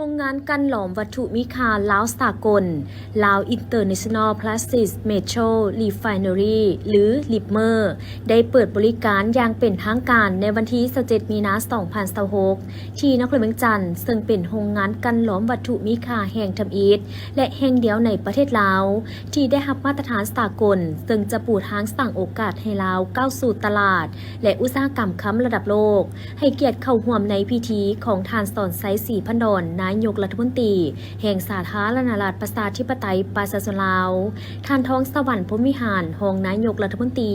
ໂຮງງານກັ່ນຫຼອມວັດຖຸມີຄ່າລາວສາກົນ Lao International Plastic Metal Refinery ຫຼື LIPMER ໄດ້ເປີດບໍລິການຢ່າງເປັນທາງການໃນວັນທີຊາວເຈັດ ມີນາ ສອງພັນຊາວຫົກ ທີ່ນະຄອນຫຼວງວຽງຈັນ, ເຊິ່ງເປັນໂຮງງານກັ່ນຫຼອມວັດຖຸມີຄ່າແຫ່ງທຳອິດ ແລະ ແຫ່ງດຽວໃນປະເທດລາວ ທີ່ໄດ້ຮັບມາດຕະຖານສາກົນ, ເຊິ່ງຈະປູທາງສ້າງໂອກາດໃຫ້ລາວກ້າວສູ່ຕະຫຼາດ ແລະ ອຸດສາຫະກຳຄຳລະດັບໂລກ. ໃຫ້ກຽດເຂົ້າຮ່ວມໃນພິທີຂອງທ່ານ ສອນໄຊ ສີພັນດອນ ນາຍົກລັດຖະມົນຕີແຫ່ງສາທາລະນະລັດປະຊາທິປະໄຕປະຊາຊົນລາວ, ທ່ານ ທອງສະຫວັນ ພົມວິຫານ ຮອງນາຍົກລັດຖະມົນຕີ,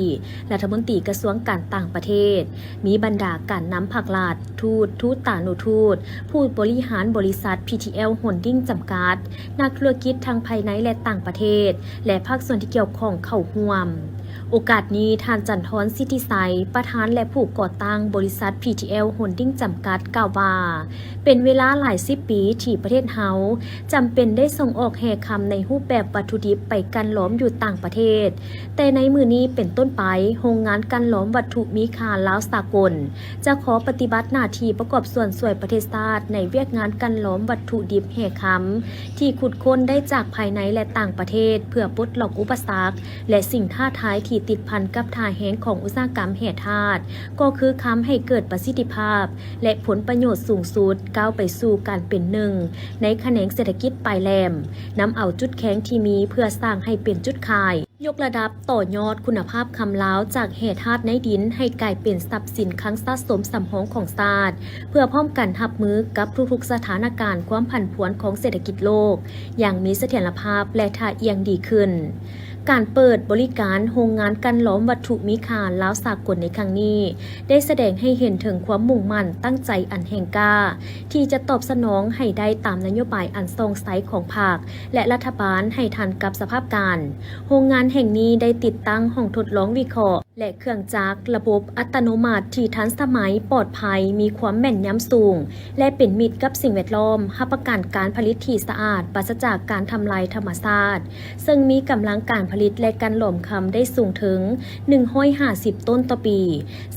ລັດຖະມົນຕີກະຊວງການຕ່າງປະເທດ, ມີບັນດາການນຳພັກລັດ, ທູດ, ທູຕານຸທູດ, ຜູ້ບໍລິຫານບໍລິສັດ ພີທີແອລ ໂຮນດິ້ງ ຈຳກັດ, ນັກທຸລະກິດທັງພາຍໃນ ແລະ ຕ່າງປະເທດ ແລະ ພາກສ່ວນທີ່ກ່ຽວຂ້ອງເຂົ້າຮ່ວມ. ໂອກາດນີ້, ທ່ານ ຈັນທອນ ສິດທິໄຊ ປະທານ ແລະ ຜູ້ກໍ່ຕັ້ງບໍລິສັດ ພີທີແອລ ໂຮນດິ້ງ ຈຳກັດ ກ່າວວ່າ ເປັນເວລາຫຼາຍສິບປີທີ່ປະເທດເຮົາຈຳເປັນໄດ້ສົ່ງອອກແຮ່ຄຳໃນຮູບແບບວັດຖຸດິບໄປກັ່ນຫຼອມຢູ່ຕ່າງປະເທດ, ແຕ່ໃນມື້ນີ້ເປັນຕົ້ນໄປ, ໂຮງງານກັ່ນຫຼອມວັດຖຸມີຄ່າລາວສາກົນ ຈະຂໍປະຕິບັດໜ້າທີ່ປະກອບສ່ວນຊ່ວຍປະເທດຊາດໃນວຽກງານກັ່ນຫຼອມວັດຖຸດິບແຮ່ຄຳ ທີ່ຂຸດຄົ້ນໄດ້ຈາກພາຍໃນ ແລະ ຕ່າງປະເທດ ເພື່ອປົດລັອກອຸປະສັກ ແລະ ສິ່ງທ້າທາຍທີ່ຕິດພັນກັບທ່າແຮງຂອງອຸດສາຫະກຳແຮ່ທາດ, ກໍຄືຄຳໃຫ້ເກີດປະສິດທິພາບ ແລະ ຜົນປະໂຫຍດສູງສຸດ, ກ້າວໄປສູ່ການເປັນໜຶ່ງໃນຂະແໜງເສດຖະກິດປາຍແຫຼມ, ນຳເອົາຈຸດແຂງທີ່ມີເພື່ອສ້າງໃຫ້ເປັນຈຸດຂາຍ, ຍົກລະດັບຕໍ່ຍອດຄຸນນະພາບຄຳລາວຈາກແຮ່ທາດໃນດິນໃຫ້ກາຍເປັນຊັບສິນຄັງສະສົມສຳຮອງຂອງຊາດ, ເພື່ອພ້ອມກັນຮັບມືກັບທຸກໆສະຖານະການຄວາມຜັນຜວນຂອງເສດຖະກິດໂລກຢ່າງມີສະຖຽນລະພາບ ແລະ ທ່າອ່ຽງດີຂຶ້ນ. ການເປີດບໍລິການໂຮງງານກັ່ນຫຼອມວັດຖຸມີຄ່າລາວສາກົນໃນຄັ້ງນີ້ ໄດ້ສະແດງໃຫ້ເຫັນເຖິງຄວາມມຸ່ງໝັ້ນຕັ້ງໃຈອັນແຮງກ້າ ທີ່ຈະຕອບສະໜອງໃຫ້ໄດ້ຕາມນະໂຍບາຍອັນສ່ອງໃສຂອງພັກ ແລະ ລັດຖະບານໃຫ້ທັນກັບສະພາບການ. ໂຮງງານແຫ່ງນີ້ໄດ້ຕິດຕັ້ງຫ້ອງທົດລອງວິເຄາະ ແລະ ເຄື່ອງຈັກລະບົບອັດຕະໂນມັດທີ່ທັນສະໄໝ, ປອດໄພ, ມີຄວາມແມ່ນຍຳສູງ ແລະ ເປັນມິດກັບສິ່ງແວດລ້ອມ, ຮັບປະກັນການຜະລິດທີ່ສະອາດ, ປາສະຈາກການທຳລາຍທຳມະຊາດ, ເຊິ່ງມີກຳລັງການຜະລິດ ແລະ ກັ່ນຫຼອມຄຳໄດ້ສູງເຖິງໜຶ່ງຮ້ອຍຫ້າສິບໂຕນຕໍ່ປີ,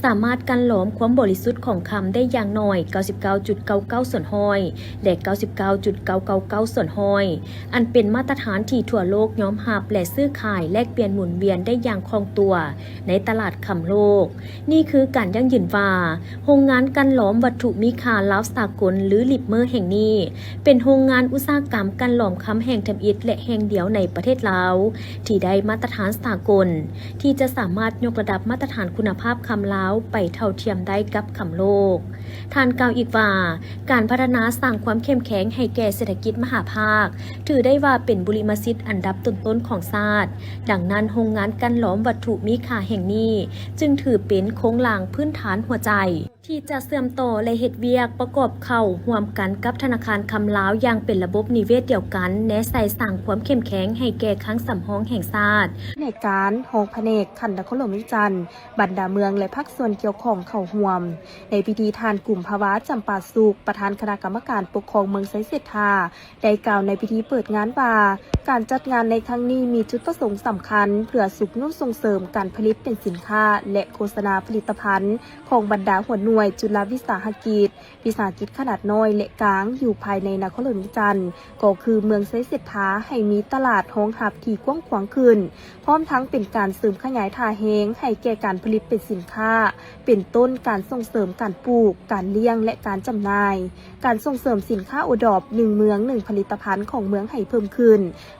ສາມາດກັ່ນຫຼອມຄວາມບໍລິສຸດຂອງຄຳໄດ້ຢ່າງໜ້ອຍເກົ້າສິບເກົ້າຈຸດເກົ້າເກົ້າສ່ວນຮ້ອຍ ແລະ ເກົ້າສິບເກົ້າຈຸດເກົ້າເກົ້າເກົ້າສ່ວນຮ້ອຍ ອັນເປັນມາດຕະຖານທີ່ທົ່ວໂລກຍອມຮັບ ແລະ ຊື້ຂາຍແລກປ່ຽນໝູນວຽນໄດ້ຢ່າງຄ່ອງຕົວໃນຕະຫຼາດຄຳໂລກ. ນີ້ຄືການຢັ້ງຢືນວ່າ ໂຮງງານກັ່ນຫຼອມວັດຖຸມີຄ່າລາວສາກົນ ຫຼື LIPMER ແຫ່ງນີ້ ເປັນໂຮງງານອຸດສາຫະກຳກັ່ນຫຼອມຄຳແຫ່ງທຳອິດ ແລະ ແຫ່ງດຽວໃນປະເທດລາວ ທີ່ໄດ້ມາດຕະຖານສາກົນ ທີ່ຈະສາມາດຍົກລະດັບມາດຕະຖານຄຸນນະພາບຄຳລາວໄປເທົ່າທຽມໄດ້ກັບຄຳໂລກ. ທ່ານກ່າວອີກວ່າ ການພັດທະນາສ້າງຄວາມເຂັ້ມແຂງໃຫ້ແກ່ເສດຖະກິດມະຫາພາກ ຖືໄດ້ວ່າເປັນບຸລິມະສິດອັນດັບຕົ້ນໆຂອງຊາດ. ດັ່ງນັ້ນ, ໂຮງງານກັ່ນຫຼອມວັດຖຸມີຄ່າແຫ່ງນີ້ ຈຶ່ງຖືເປັນໂຄງລ່າງພື້ນຖານຫົວໃຈ ທີ່ຈະເຊື່ອມຕໍ່ ແລະ ເຮັດວຽກປະກອບເຂົ້າຮ່ວມກັນກັບທະນາຄານຄຳລາວຢ່າງເປັນລະບົບນິເວດດຽວກັນ, ແນໃສ່ສ້າງຄວາມເຂັ້ມແຂງໃຫ້ແກ່ຄັງສຳຮອງແຫ່ງຊາດ. ພະແນກການ, ຮອງພະແນກຂັ້ນນະຄອນຫຼວງວຽງຈັນ, ບັນດາເມືອງ ແລະ ພາກສ່ວນກ່ຽວຂ້ອງເຂົ້າຮ່ວມ. ໃນພິທີ, ທ່ານ ກຸມພະວາ ຈຳປາສຸກ, ປະທານຄະນະກຳມະການປົກຄອງເມືອງໄຊເສດຖາ ໄດ້ກ່າວໃນພິທີເປີດງານວ່າ, ການຈັດງານໃນຄັ້ງນີ້ມີຈຸດປະສົງສຳຄັນເພື່ອຊຸກຍູ້ສົ່ງເສີມການຜະລິດເປັນສິນຄ້າ ແລະ ໂຄສະນາຜະລິດຕະພັນຂອງບັນດາຫົວໜ່ວຍຈຸລະວິສາຫະກິດ, ວິສາຫະກິດຂະໜາດນ້ອຍ ແລະ ກາງ ຢູ່ພາຍໃນນະຄອນຫຼວງວຽງຈັນ, ກໍຄືເມືອງໄຊເສດຖາ ໃຫ້ມີຕະຫຼາດຮອງຮັບທີ່ກວ້າງຂວາງຂຶ້ນ, ພ້ອມທັງເປັນການເສີມຂະຫຍາຍທ່າແຮງໃຫ້ແກ່ການຜະລິດເປັນສິນຄ້າ, ເປັນຕົ້ນການສົ່ງເສີມການປູກ, ການລ້ຽງ ແລະ ການຈຳໜ່າຍ, ການສົ່ງເສີມສິນຄ້າໂອດອບ ໜຶ່ງເມືອງ ໜຶ່ງຜະລິດຕະພັນຂອງເມືອງໃຫ້ເພີ່ມຂຶ້ນ,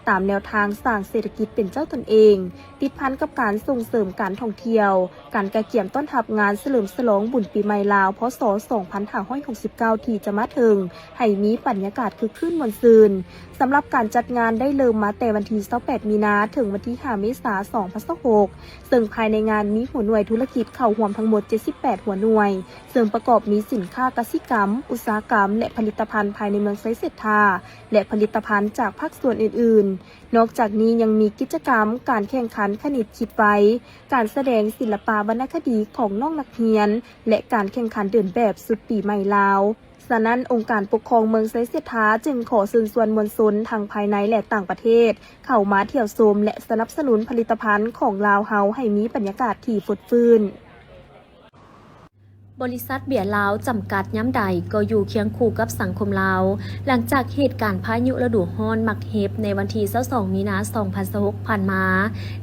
ຕາມແນວທາງສ້າງເສດຖະກິດເປັນເຈົ້າຕົນເອງ, ຕິດພັນກັບການສົ່ງເສີມການທ່ອງທ່ຽວ, ການກະກຽມຕ້ອນຮັບງານສະເຫຼີມສະຫຼອງບຸນປີໃໝ່ລາວ ພ.ສ. ສອງພັນຫ້າຮ້ອຍຫົກສິບເກົ້າ ທີ່ຈະມາເຖິງ ໃຫ້ມີບັນຍາກາດຄຶກຄື້ນມ່ວນຊື່ນ. ສຳລັບການຈັດງານໄດ້ເລີ່ມມາແຕ່ວັນທີຊາວແປດ ມີນາ ເຖິງວັນທີຫ້າ ເມສາ ສອງພັນຊາວຫົກ ເຊິ່ງພາຍໃນງານມີຫົວໜ່ວຍທຸລະກິດເຂົ້າຮ່ວມທັງໝົດ ເຈັດສິບແປດ ຫົວໜ່ວຍ, ເຊິ່ງປະກອບມີສິນຄ້າກະສິກຳ, ອຸດສາຫະກຳ ແລະ ຜະລິດຕະພັນພາຍໃນເມືອງໄຊເສດຖາ ແລະ ຜະລິດຕະພັນຈາກພາກສ່ວນອື່ນໆ. ນອກຈາກນີ້ຍັງມີກິດຈະກຳການແຂ່ງຂັນຄະນິດຄິດໄວ, ການສະແດງສິລະປະວັນນະຄະດີຂອງນ້ອງນັກຮຽນ ແລະ ການແຂ່ງຂັນເດີນແບບຊຸດປີໃໝ່ລາວ. ສະນັ້ນ, ອົງການປົກຄອງເມືອງໄຊເສດຖາຈຶ່ງຂໍເຊີນຊວນມວນຊົນທັງພາຍໃນ ແລະ ຕ່າງປະເທດ ເຂົ້າມາທ່ຽວຊົມ ແລະ ສະໜັບສະໜູນຜະລິດຕະພັນຂອງລາວເຮົາໃຫ້ມີບັນຍາກາດທີ່ຟົດຟື້ນ. ບໍລິສັດເບຍລາວຈຳກັດຍາມໃດກໍຢູ່ຄຽງຄູ່ກັບສັງຄົມລາວ. ຫຼັງຈາກເຫດການພາຍຸລະດູຮ້ອນໝາກເຫັບໃນວັນທີຊາວສອງ ມີນາ ສອງພັນຊາວຫົກ ຜ່ານມາ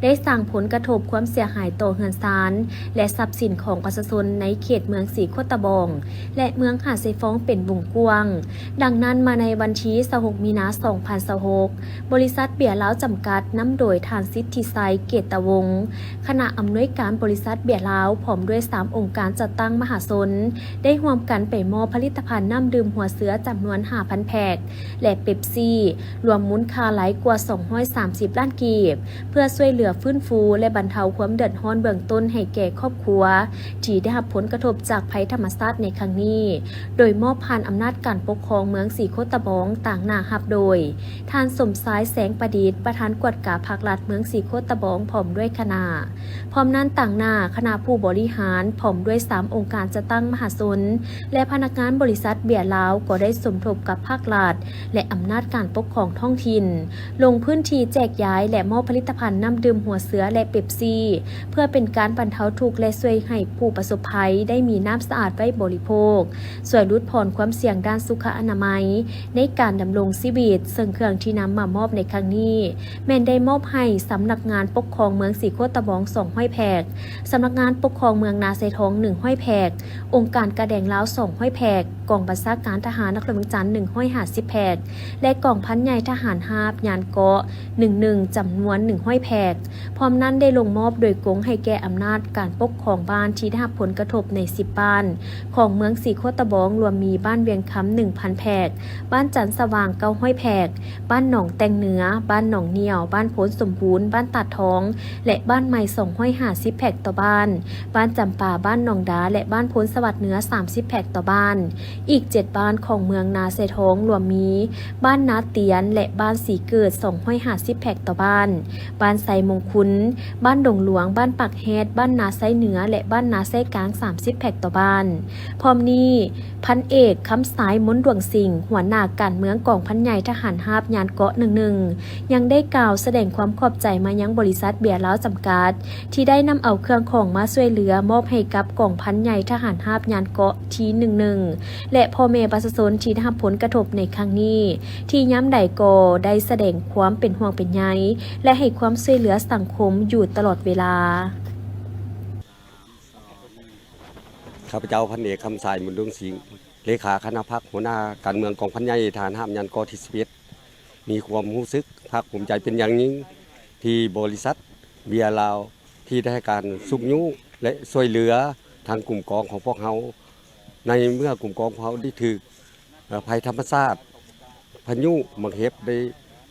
ໄດ້ສ້າງຜົນກະທົບຄວາມເສຍຫາຍຕໍ່ເຮືອນຊານ ແລະ ຊັບສິນຂອງປະຊາຊົນໃນເຂດເມືອງສີໂຄດຕະບອງ ແລະ ເມືອງຫາດຊາຍຟອງເປັນວົງກວ້າງ. ດັ່ງນັ້ນ, ມາໃນວັນທີຊາວຫົກ ມີນາ ສອງພັນຊາວຫົກ ບໍລິສັດເບຍລາວຈຳກັດ ນຳໂດຍທ່ານ ສິດທິໄຊ ເກດຕະວົງ ຄະນະອຳນວຍການບໍລິສັດເບຍລາວ ພ້ອມດ້ວຍສາມອົງການຈັດຕັ້ງມະຫາຊົນ ໄດ້ຮ່ວມກັນໄປມອບຜະລິດຕະພັນນ້ຳດື່ມຫົວເສືອຈຳນວນຫ້າພັນແພັກ ແລະ ເປັບຊີ ລວມມູນຄ່າຫຼາຍກວ່າສອງຮ້ອຍສາມສິບລ້ານກີບ ເພື່ອຊ່ວຍເຫຼືອຟື້ນຟູ ແລະ ບັນເທົາຄວາມເດືອດຮ້ອນເບື້ອງຕົ້ນໃຫ້ແກ່ຄອບຄົວ ທີ່ໄດ້ຮັບຜົນກະທົບຈາກໄພທຳມະຊາດໃນຄັ້ງນີ້, ໂດຍມອບຜ່ານອຳນາດການປົກຄອງເມືອງສີໂຄດຕະບອງ ຕາງໜ້າຮັບໂດຍ ທ່ານ ສົມຊາຍ ແສງປະດິດ ປະທານກວດກາພັກລັດເມືອງສີໂຄດຕະບອງ ພ້ອມດ້ວຍຄະນະ. ພ້ອມນັ້ນ, ຕາງໜ້າຄະນະຜູ້ບໍລິຫານ ພ້ອມດ້ວຍສາມອົງການຈັດຕັ້ງມະຫາຊົນ ແລະ ພະນັກງານບໍລິສັດເບຍລາວ ກໍໄດ້ສົມທົບກັບພາກລັດ ແລະ ອຳນາດການປົກຄອງທ້ອງຖິ່ນ ລົງພື້ນທີ່ແຈກຢາຍ ແລະ ມອບຜະລິດຕະພັນນ້ຳດື່ມຫົວເສືອ ແລະ ເປັບຊີ ເພື່ອເປັນການບັນເທົາທຸກ ແລະ ຊ່ວຍໃຫ້ຜູ້ປະສົບໄພໄດ້ມີນ້ຳສະອາດໄວ້ບໍລິໂພກ, ຊ່ວຍຫຼຸດຜ່ອນຄວາມສ່ຽງດ້ານສຸຂະອະນາໄມໃນການດຳລົງຊີວິດ, ເຊິ່ງເຄື່ອງທີ່ນຳມາມອບໃນຄັ້ງນີ້ ແມ່ນໄດ້ມອບໃຫ້ສຳນັກງານປົກຄອງເມືອງສີໂຄດຕະບອງ ສອງຮ້ອຍແພັກ, ສຳນັກງານປົກຄອງເມືອງນາຊາຍທອງ ໜຶ່ງຮ້ອຍແພັກ, ອົງການກາແດງລາວ ສອງຮ້ອຍແພັກ, ກອງບັນຊາການທະຫານນະຄອນຫຼວງວຽງຈັນ ໜຶ່ງຮ້ອຍຫ້າສິບແພັກ ແລະ ກອງພັນໃຫຍ່ທະຫານຮາບຍານເກາະ ໜຶ່ງໜຶ່ງ ຈຳນວນ ໜຶ່ງຮ້ອຍແພັກ. ພ້ອມນັ້ນໄດ້ລົງມອບໂດຍກົງໃຫ້ແກ່ອຳນາດການປົກຄອງບ້ານທີ່ໄດ້ຮັບຜົນກະທົບໃນສິບບ້ານຂອງເມືອງສີໂຄດຕະບອງ ລວມມີບ້ານວຽງຄຳ ໜຶ່ງພັນແພັກ, ບ້ານຈັນສະຫວ່າງ ເກົ້າຮ້ອຍແພັກ, ບ້ານໜອງແຕ່ງເໜືອ, ບ້ານໜອງໜ້ຽວ, ບ້ານໂພນສົມບູນ, ບ້ານຕາດທອງ ແລະ ບ້ານໃໝ່ ສອງຮ້ອຍຫ້າສິບແພັກຕໍ່ບ້ານ, ບ້ານຈຳປາ, ບ້ານໜອງດາ ແລະ ບ້ານໂພນສະຫວັດເໜືອ ສາມສິບແພັກຕໍ່ບ້ານ. ອີກເຈັດບ້ານຂອງເມືອງນາຊາຍທອງ ລວມມີ ບ້ານນາຕຽນ ແລະ ບ້ານສີເກີດ ສອງຮ້ອຍຫ້າສິບແພັກຕໍ່ບ້ານ, ບ້ານໄຊມົງຄຸນ, ບ້ານດົງຫຼວງ, ບ້ານປາກແຮດ, ບ້ານນາໄຊເໜືອ ແລະ ບ້ານນາໄຊກາງ ສາມສິບແພັກຕໍ່ບ້ານ. ພ້ອມນີ້, ພັນເອກ ຄຳສາຍ ມົນດວງສິງ ຫົວໜ້າການເມືອງກອງພັນໃຫຍ່ທະຫານຮາບຍານເກາະ ໜຶ່ງໜຶ່ງ ຍັງໄດ້ກ່າວສະແດງຄວາມຂອບໃຈມາຍັງບໍລິສັດເບຍລາວຈຳກັດ ທີ່ໄດ້ນຳເອົາເຄື່ອງຂອງມາຊ່ວຍເຫຼືອມອບໃຫ້ກັບກອງພັນໃຫຍ່ທະຫານຮາບຍານເກາະທີ ໜຶ່ງໜຶ່ງ ແລະ ພໍ່ແມ່ປະຊາຊົນທີ່ໄດ້ຮັບຜົນກະທົບໃນຄັ້ງນີ້ ທີ່ຍາມໃດກໍໄດ້ສະແດງຄວາມເປັນຫ່ວງເປັນໃຍ ແລະ ໃຫ້ຄວາມຊ່ວຍເຫຼືອສັງຄົມຢູ່ຕະຫຼອດເວລາ. ຂ້າພະເຈົ້າ ພັນເອກ ຄຳສາຍ ບຸນດົງສິງ ເລຂາຄະນະພັກ ຫົວໜ້າການເມືອງກອງພັນໃຫຍ່ທະຫານຮາບຍານເກາະທີ ສິບເອັດ ມີຄວາມຮູ້ສຶກພາກພູມໃຈເປັນຢ່າງຍິ່ງ ທີ່ບໍລິສັດເບຍລາວ ທີ່ໄດ້ໃຫ້ການຊຸກຍູ້ ແລະ ຊ່ວຍເຫຼືອທາງກຸ່ມກອງຂອງພວກເຮົາ ໃນເມື່ອກຸ່ມກອງຂອງເຮົາໄດ້ຖືກ ເອີ ໄພທຳມະຊາດ ພາຍຸໝາກເຫັບໄດ້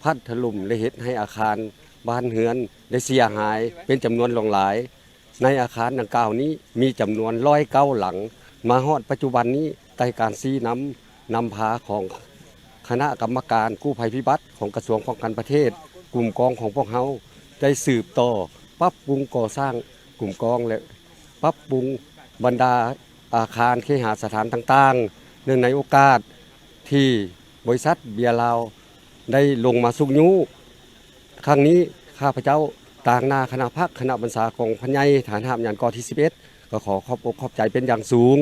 ພັດຖະຫຼົ່ມ ແລະ ເຮັດໃຫ້ອາຄານບ້ານເຮືອນໄດ້ເສຍຫາຍເປັນຈຳນວນຫຼວງຫຼາຍ. ໃນອາຄານດັ່ງກ່າວນີ້ມີຈຳນວນຮ້ອຍເກົ້າຫຼັງ. ມາຮອດປັດຈຸບັນນີ້ ໃຕ້ການຊີ້ນຳນຳພາຂອງຄະນະກຳມະການກູ້ໄພພິບັດຂອງກະຊວງປ້ອງກັນປະເທດ, ກຸ່ມກອງຂອງພວກເຮົາໄດ້ສືບຕໍ່ປັບປຸງກໍ່ສ້າງກຸ່ມກອງ ແລະ ປັບປຸງບັນດາອາຄານເຄຫະສະຖານຕ່າງໆ. ເນື່ອງໃນໂອກາດທີ່ບໍລິສັດເບຍລາວໄດ້ລົງມາຊຸກຍູ້ ຄັ້ງນີ້ ຂ້າພະເຈົ້າ ຕາງໜ້າຄະນະພັກ ຄະນະບັນຊາກອງພັນໃຫຍ່ທະຫານຮາບຍານເກາະທີ ສິບເອັດ ກໍຂໍຂອບອົກຂອບໃຈເປັນຢ່າງສູງ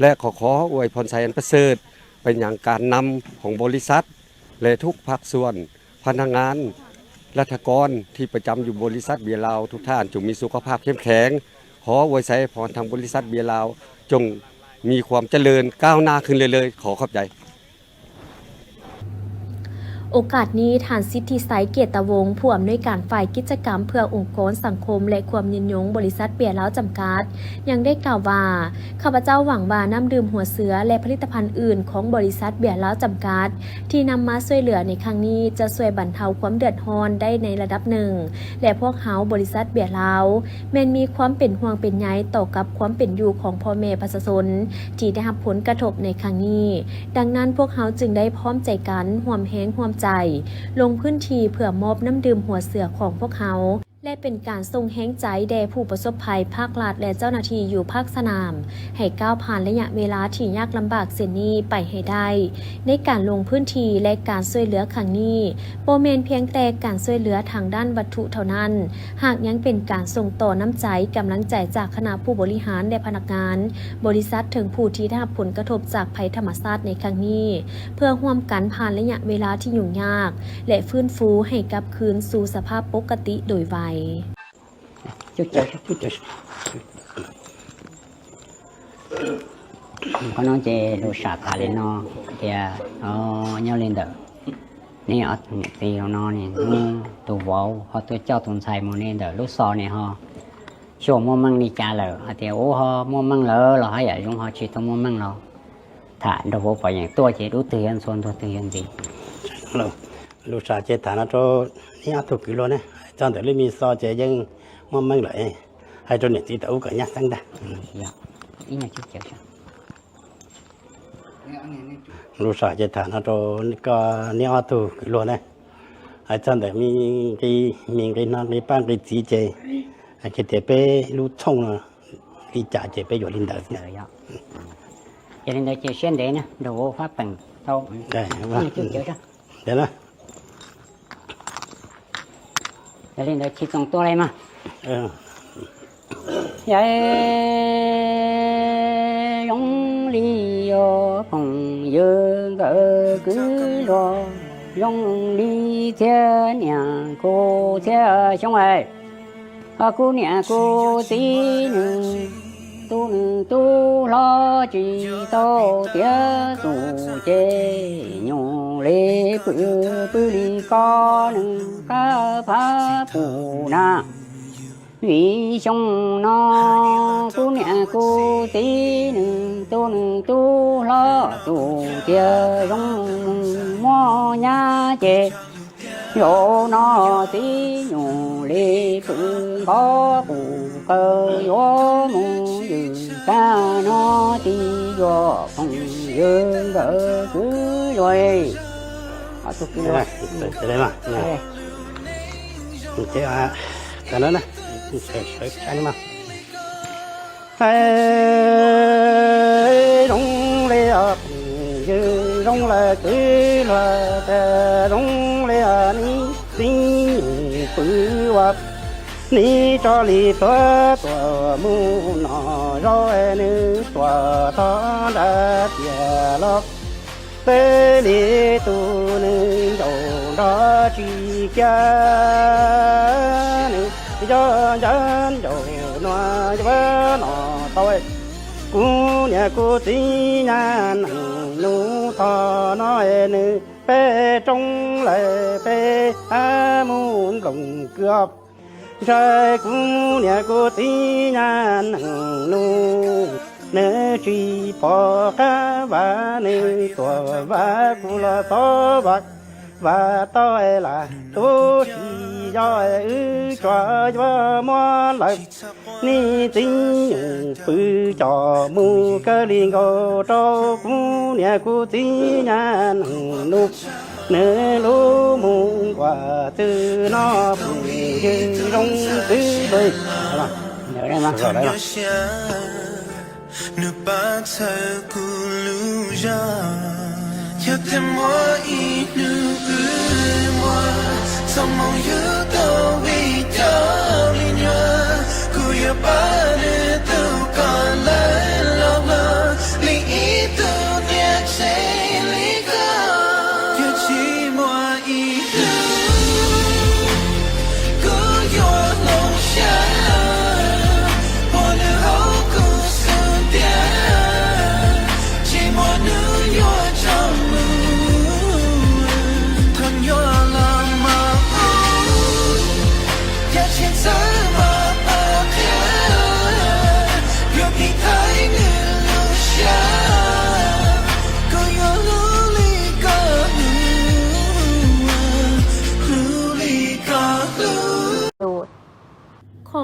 ແລະ ກໍຂໍອວຍພອນໄຊອັນປະເສີດໄປຍັງການນຳຂອງບໍລິສັດ ແລະ ທຸກພາກສ່ວນ, ພະນັກງານ, ລັດຖະກອນທີ່ປະຈຳຢູ່ບໍລິສັດເບຍລາວ ທຸກທ່ານຈົ່ງມີສຸຂະພາບເຂັ້ມແຂງ. ຂໍອວຍໄຊພອນທາງບໍລິສັດເບຍລາວ ຈົ່ງມີຄວາມຈະເລີນກ້າວໜ້າຂຶ້ນເລື້ອຍໆ. ຂໍຂອບໃຈ. ໂອກາດນີ້, ທ່ານ ສິດທິໄຊ ເກດຕະວົງ ຜູ້ອຳນວຍການຝ່າຍກິດຈະກຳເພື່ອອົງກອນສັງຄົມ ແລະ ຄວາມຍືນຍົງ ບໍລິສັດເບຍລາວຈຳກັດ ຍັງໄດ້ກ່າວວ່າ, ຂ້າພະເຈົ້າຫວັງວ່ານ້ຳດື່ມຫົວເສືອ ແລະ ຜະລິດຕະພັນອື່ນຂອງບໍລິສັດເບຍລາວຈຳກັດ ທີ່ນຳມາຊ່ວຍເຫຼືອໃນຄັ້ງນີ້ ຈະຊ່ວຍບັນເທົາຄວາມເດືອດຮ້ອນໄດ້ໃນລະດັບໜຶ່ງ ແລະ ພວກເຮົາ ບໍລິສັດເບຍລາວ ແມ່ນມີຄວາມເປັນຫ່ວງເປັນໃຍຕໍ່ກັບຄວາມເປັນຢູ່ຂອງພໍ່ແມ່ປະຊາຊົນທີ່ໄດ້ຮັບຜົນກະທົບໃນຄັ້ງນີ້. ດັ່ງນັ້ນ, ພວກເຮົາຈຶ່ງໄດ້ພ້ອມໃຈກັນ, ຮ່ວມແຮງຮ່ວມໃຈ, ລົງພື້ນທີ່ເພື່ອມອບນ້ຳດື່ມຫົວເສືອຂອງພວກເຮົາ ແລະ ເປັນການສົ່ງແຮງໃຈແດ່ຜູ້ປະສົບໄພ, ພາກລັດ ແລະ ເຈົ້າໜ້າທີ່ຢູ່ພາກສະໜາມ ໃຫ້ກ້າວຜ່ານໄລຍະເວລາທີ່ຍາກລຳບາກເຊັ່ນນີ້ໄປໃຫ້ໄດ້. ໃນການລົງພື້ນທີ່ ແລະ ການຊ່ວຍເຫຼືອຄັ້ງນີ້ ບໍ່ແມ່ນພຽງແຕ່ການຊ່ວຍເຫຼືອທາງດ້ານວັດຖຸເທົ່ານັ້ນ, ຫາກຍັງເປັນການສົ່ງຕໍ່ນ້ຳໃຈ, ກຳລັງໃຈຈາກຄະນະຜູ້ບໍລິຫານ ແລະ ພະນັກງານບໍລິສັດ ເຖິງຜູ້ທີ່ໄດ້ຮັບຜົນກະທົບຈາກໄພທຳມະຊາດໃນຄັ້ງນີ້, ເພື່ອຮ່ວມກັນຜ່ານໄລຍະເວລາທີ່ຫຍຸ້ງຍາກ ແລະ ຟື້ນຟູໃຫ້ກັບຄືນສູ່ສະພາບປົກກະຕິໂດຍໄວ. ເພາະນ້ອງເຈລູກສາວຕາເລນອ ເທຍ ອໍ ຍາວເລນເດີ ນີ້ ອອດ ຕີລອງນອນນີ້ ນີ້ ຕູເວົ້າ ຮອດຕູເຈົ້າຕູໄຊໝູ່ນີ້ເດີ ລູກຊອນນີ້ ຮໍ ຊ່ວງມົວເມັງນີ້ຈາເລີ ອາເທຍ ໂອ ຮໍ ມົວເມັງເລີ ລອ ຮໍ ຢາກຍົງ ຮໍ ຊິໂຕມົວເມັງລອ ຖ້າ ໂດໂຫ ປະຫຍັງຕົວເຈດູ ເຕືອນ ຊວນຕົວ ເຕືອນດີ ລອ ລູກສາວເຈຖານະໂຕ ນີ້ ອາທຸກກິໂລນະ ຈອນແຕ່ລິມີຊອເຈຍັງ ມັນມັນຫຼາຍ ໃຫ້ໂຕນີ້ຕິດຕາອຸກະຍະສັງດາ ອືມ ຍະ ອີຫຍັງຊິເຈົ້າ ລູກສາວເຈຖານະໂຕ ກໍນີ້ ອາທຸກກິໂລນະ ໃຫ້ຈອນແຕ່ມີກີ ມີກີນອນ ມີປ້າງ ກີສີເຈ ໃຫ້ເຈເຕເປ ລູກຊົງ ກີຈາເຈເປ ຢູ່ລິນດາ ເອີ ຍະ ເຈລິນດາ ເຈຊຽນເດນະ ໂດໂຫ ຟ້າເປັງ ເຕົາ ໄດ້ ວ່າ ນີ້ ຈຸເຈີ ເດີນະ ເຈລິນເດີ ຂີ່ສອງຕົວໄລ່ມາ ເອີ ຍາຍ ຢອງລີ ຢໍ ຜົງເຢີງ ກະ ເອີ ກື ລອ ຢອງລີ ເທຍ ນຽງ ໂກ ເທຍ ຊອງ ໄອ ອາ ກູ ເນຍ ກູ ຕີ ໜຶ່ງ ຕູ ໜຶ່ງ ຕູ ລອ ຈີ ໂຕ ເຕຍ ຕູ ເຈ ຍູ ເລ ປື ປື ລີ ກອ ໜຶ່ງ ກາ ພາ ປູ ນາ ຫວີ ຊົງ ນໍ ກູ ເນຍ ກູ ຕີ ໜຶ່ງ ຕູ ໜຶ່ງ ຕູ ລອ ຕູ ເຈ ຢອງ ມໍ ຍາ ເຈ ໂຍ ນໍ ຕີ ຍູ ເລ ປື ກອ ກູ ເກີ ໂຍ ມູ ຍື ກາ ນໍ ຕີ ຢໍ ຜົງ ເຢີງ ເບີ ກື ລວຍ ອາ ຕຸກ ກິ ລວຍ ເອີ ເປັນໄດ້ມາ ເອີ ເອີ ເຈົ້າ ຕອນນັ້ນນະ ເອີ ເອີ ອັນນີ້ມາ ເອີ ລົງເລ ອອກ ຍື ລົງລະ ຄື ລະ ແຕ່ ລົງເລ ອະ ນີ້ ນີ້ ປື ວັບ ນີ້ ຈອ ລີ ຕົວ ຕົວ ໝູ ໜໍ ຢໍ ເອ ໜຶ່ງ ຕົວ ທອ ດາ ເຕຍ ລັອກ ເຕ ລີ ຕູ ໜຶ່ງ ໂຢ ດອ ຈີ ກຽ ໜຶ່ງ ຢໍ ຢານ ໂຢ ນວ ຍວ ນໍ ຕອຍ ກູ ເນຍ ກູ ຕີ ຍາ ໜຶ່ງ ນູ ທອ ນອ ເອ ໜຶ່ງ ເປ ຈົງ ເລ ເປ ອາ ມູນ ຫຼົງ ເກືອບ ໃຈ ກູ ເນຍ ກູ ຕີ ຍາ ໜຶ່ງ ນູ ເນ ຈີ ປອ ກາ ວາ ໜຶ່ງ ຕົວ ວາ ກູ ລອ ຊອ ວາ ວາ ຕອຍ ລາ ຕູ ຊີ ຢໍ ເອ ອື ຈວ ຍວ ມວ ລາ ນີ ຕິ ຍູ ປື ຈອ ມູ ເກີ ລີ ໂງ ໂຕ ກູ ເນຍ ກູ ຕິ ຍາ ໜຶ່ງ ນູ ເນ ລູ ມູ ກວາ ຕື້ ນໍ ປູ ຍື ລົງ ຕື້ ເລີຍ ເດີ ໄດ້ມາ ເດີ ໄດ້ມາ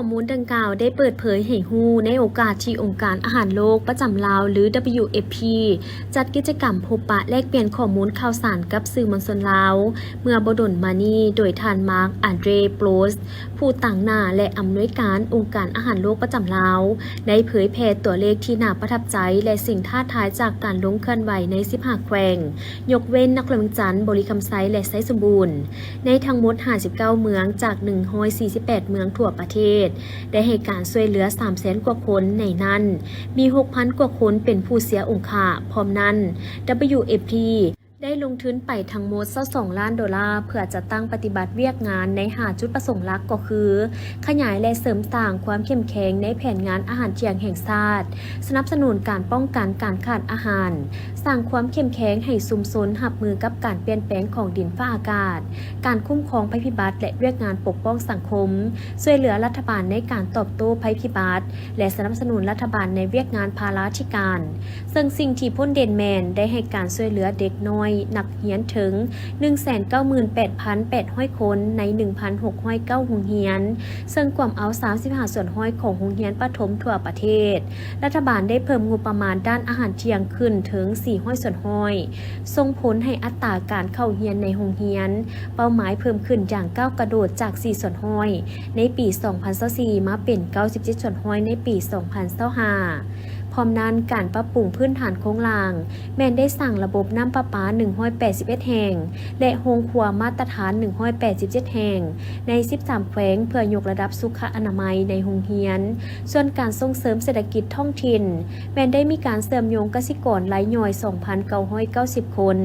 ຂໍ້ມູນດັ່ງກ່າວໄດ້ເປີດເຜີຍໃຫ້ຮູ້ໃນໂອກາດທີ່ອົງການອາຫານໂລກປະຈຳລາວ ຫຼື WFP ຈັດກິດຈະກຳພົບປະແລກປ່ຽນຂໍ້ມູນຂ່າວສານກັບສື່ມວນຊົນລາວ ເມື່ອບໍ່ດົນມານີ້ ໂດຍທ່ານ Marc-André Bloch ຜູ້ຕາງໜ້າ ແລະ ອຳນວຍການອົງການອາຫານໂລກປະຈຳລາວ ໄດ້ເຜີຍແຜ່ຕົວເລກທີ່ໜ້າປະທັບໃຈ ແລະ ສິ່ງທ້າທາຍຈາກການລົງເຄື່ອນໄຫວໃນສິບຫ້າແຂວງ ຍົກເວັ້ນນະຄອນຫຼວງວຽງຈັນ, ບໍລິຄຳໄຊ ແລະ ໄຊສົມບູນ. ໃນທັງໝົດຫ້າສິບເກົ້າເມືອງ ຈາກໜຶ່ງຮ້ອຍສີ່ສິບແປດເມືອງທົ່ວປະເທດ ໄດ້ໃຫ້ການຊ່ວຍເຫຼືອສາມແສນກວ່າຄົນ, ໃນນັ້ນມີຫົກພັນກວ່າຄົນເປັນຜູ້ເສຍອົງຄະ. ພ້ອມນັ້ນ WFP ໄດ້ລົງທຶນໄປທັງໝົດຊາວສອງລ້ານໂດລາ ເພື່ອຈັດຕັ້ງປະຕິບັດວຽກງານໃນຫ້າຈຸດປະສົງຫຼັກ ກໍຄື ຂະຫຍາຍ ແລະ ເສີມສ້າງຄວາມເຂັ້ມແຂງໃນແຜນງານອາຫານທ່ຽງແຫ່ງຊາດ, ສະໜັບສະໜູນການປ້ອງກັນການຂາດອາຫານ, ສ້າງຄວາມເຂັ້ມແຂງໃຫ້ຊຸມຊົນຮັບມືກັບການປ່ຽນແປງຂອງດິນຟ້າອາກາດ, ການຄຸ້ມຄອງໄພພິບັດ ແລະ ວຽກງານປົກປ້ອງສັງຄົມ, ຊ່ວຍເຫຼືອລັດຖະບານໃນການຕອບໂຕ້ໄພພິບັດ ແລະ ສະໜັບສະໜູນລັດຖະບານໃນວຽກງານພາລາທິການ. ເຊິ່ງສິ່ງທີ່ພົ້ນເດັ່ນແມ່ນໄດ້ໃຫ້ການຊ່ວຍເຫຼືອເດັກນ້ອຍນັກຮຽນເຖິງໜຶ່ງແສນເກົ້າໝື່ນແປດພັນແປດຮ້ອຍຄົນ ໃນໜຶ່ງພັນຫົກຮ້ອຍເກົ້າໂຮງຮຽນ, ເຊິ່ງກວມເອົາສາມສິບຫ້າສ່ວນຮ້ອຍຂອງໂຮງຮຽນປະຖົມທົ່ວປະເທດ. ລັດຖະບານໄດ້ເພີ່ມງົບປະມານດ້ານອາຫານທ່ຽງຂຶ້ນເຖິງສີ່ຮ້ອຍສ່ວນຮ້ອຍ, ສົ່ງຜົນໃຫ້ອັດຕາການເຂົ້າຮຽນໃນໂຮງຮຽນເປົ້າໝາຍເພີ່ມຂຶ້ນຢ່າງກ້າວກະໂດດ ຈາກສີ່ສ່ວນຮ້ອຍໃນປີສອງພັນຊາວສີ່ ມາເປັນເກົ້າສິບເຈັດສ່ວນຮ້ອຍໃນປີສອງພັນຊາວຫ້າ. ພ້ອມນັ້ນ, ການປັບປຸງພື້ນຖານໂຄງລ່າງ ແມ່ນໄດ້ສ້າງລະບົບນ້ຳປະປາໜຶ່ງຮ້ອຍແປດສິບເອັດແຫ່ງ ແລະ ໂຮງຄົວມາດຕະຖານໜຶ່ງຮ້ອຍແປດສິບເຈັດແຫ່ງ ໃນສິບສາມແຂວງ ເພື່ອຍົກລະດັບສຸຂະອະນາໄມໃນໂຮງຮຽນ. ສ່ວນການສົ່ງເສີມເສດຖະກິດທ້ອງຖິ່ນ ແມ່ນໄດ້ມີການເຊື່ອມໂຍງກະສິກອນລາຍຍ່ອຍສອງພັນເກົ້າຮ້ອຍເກົ້າສິບຄົນ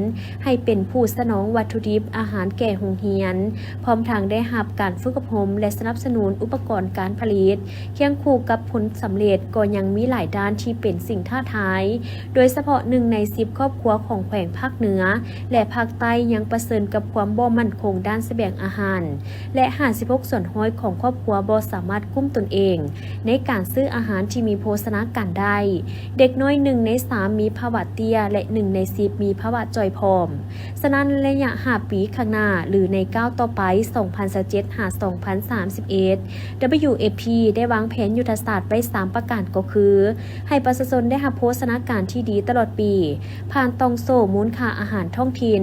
ໃຫ້ເປັນຜູ້ສະໜອງວັດຖຸດິບອາຫານແກ່ໂຮງຮຽນ, ພ້ອມທັງໄດ້ຮັບການຝຶກອົບຮົມ ແລະ ສະໜັບສະໜູນອຸປະກອນການຜະລິດ. ຄຽງຄູ່ກັບຜົນສຳເລັດ ກໍຍັງມີຫຼາຍດ້ານທີ່ເປັນສິ່ງທ້າທາຍ, ໂດຍສະເພາະໜຶ່ງໃນສິບຄອບຄົວຂອງແຂວງພາກເໜືອ ແລະ ພາກໃຕ້ຍັງປະເຊີນກັບຄວາມບໍ່ໝັ້ນຄົງດ້ານສະບຽງອາຫານ ແລະ ຫ້າສິບຫົກສ່ວນຮ້ອຍຂອງຄອບຄົວບໍ່ສາມາດກຸ້ມຕົນເອງໃນການຊື້ອາຫານທີ່ມີໂພຊະນາການໄດ້. ເດັກນ້ອຍໜຶ່ງໃນສາມມີພາວະເຕ້ຍ ແລະ ໜຶ່ງໃນສິບມີພາວະຈ່ອຍຜອມ. ສະນັ້ນ, ໄລຍະຫ້າປີຂ້າງໜ້າ ຫຼື ໃນກ້າວຕໍ່ໄປ ສອງພັນຊາວເຈັດ ຫາ ສອງພັນສາມສິບເອັດ WFP ໄດ້ວາງແຜນຍຸດທະສາດໄວ້ສາມປະການ ກໍຄື ໃຫ້ປະຊາຊົນໄດ້ຮັບໂພຊະນາການທີ່ດີຕະຫຼອດປີ ຜ່ານຕ່ອງໂສ້ມູນຄ່າອາຫານທ້ອງຖິ່ນ,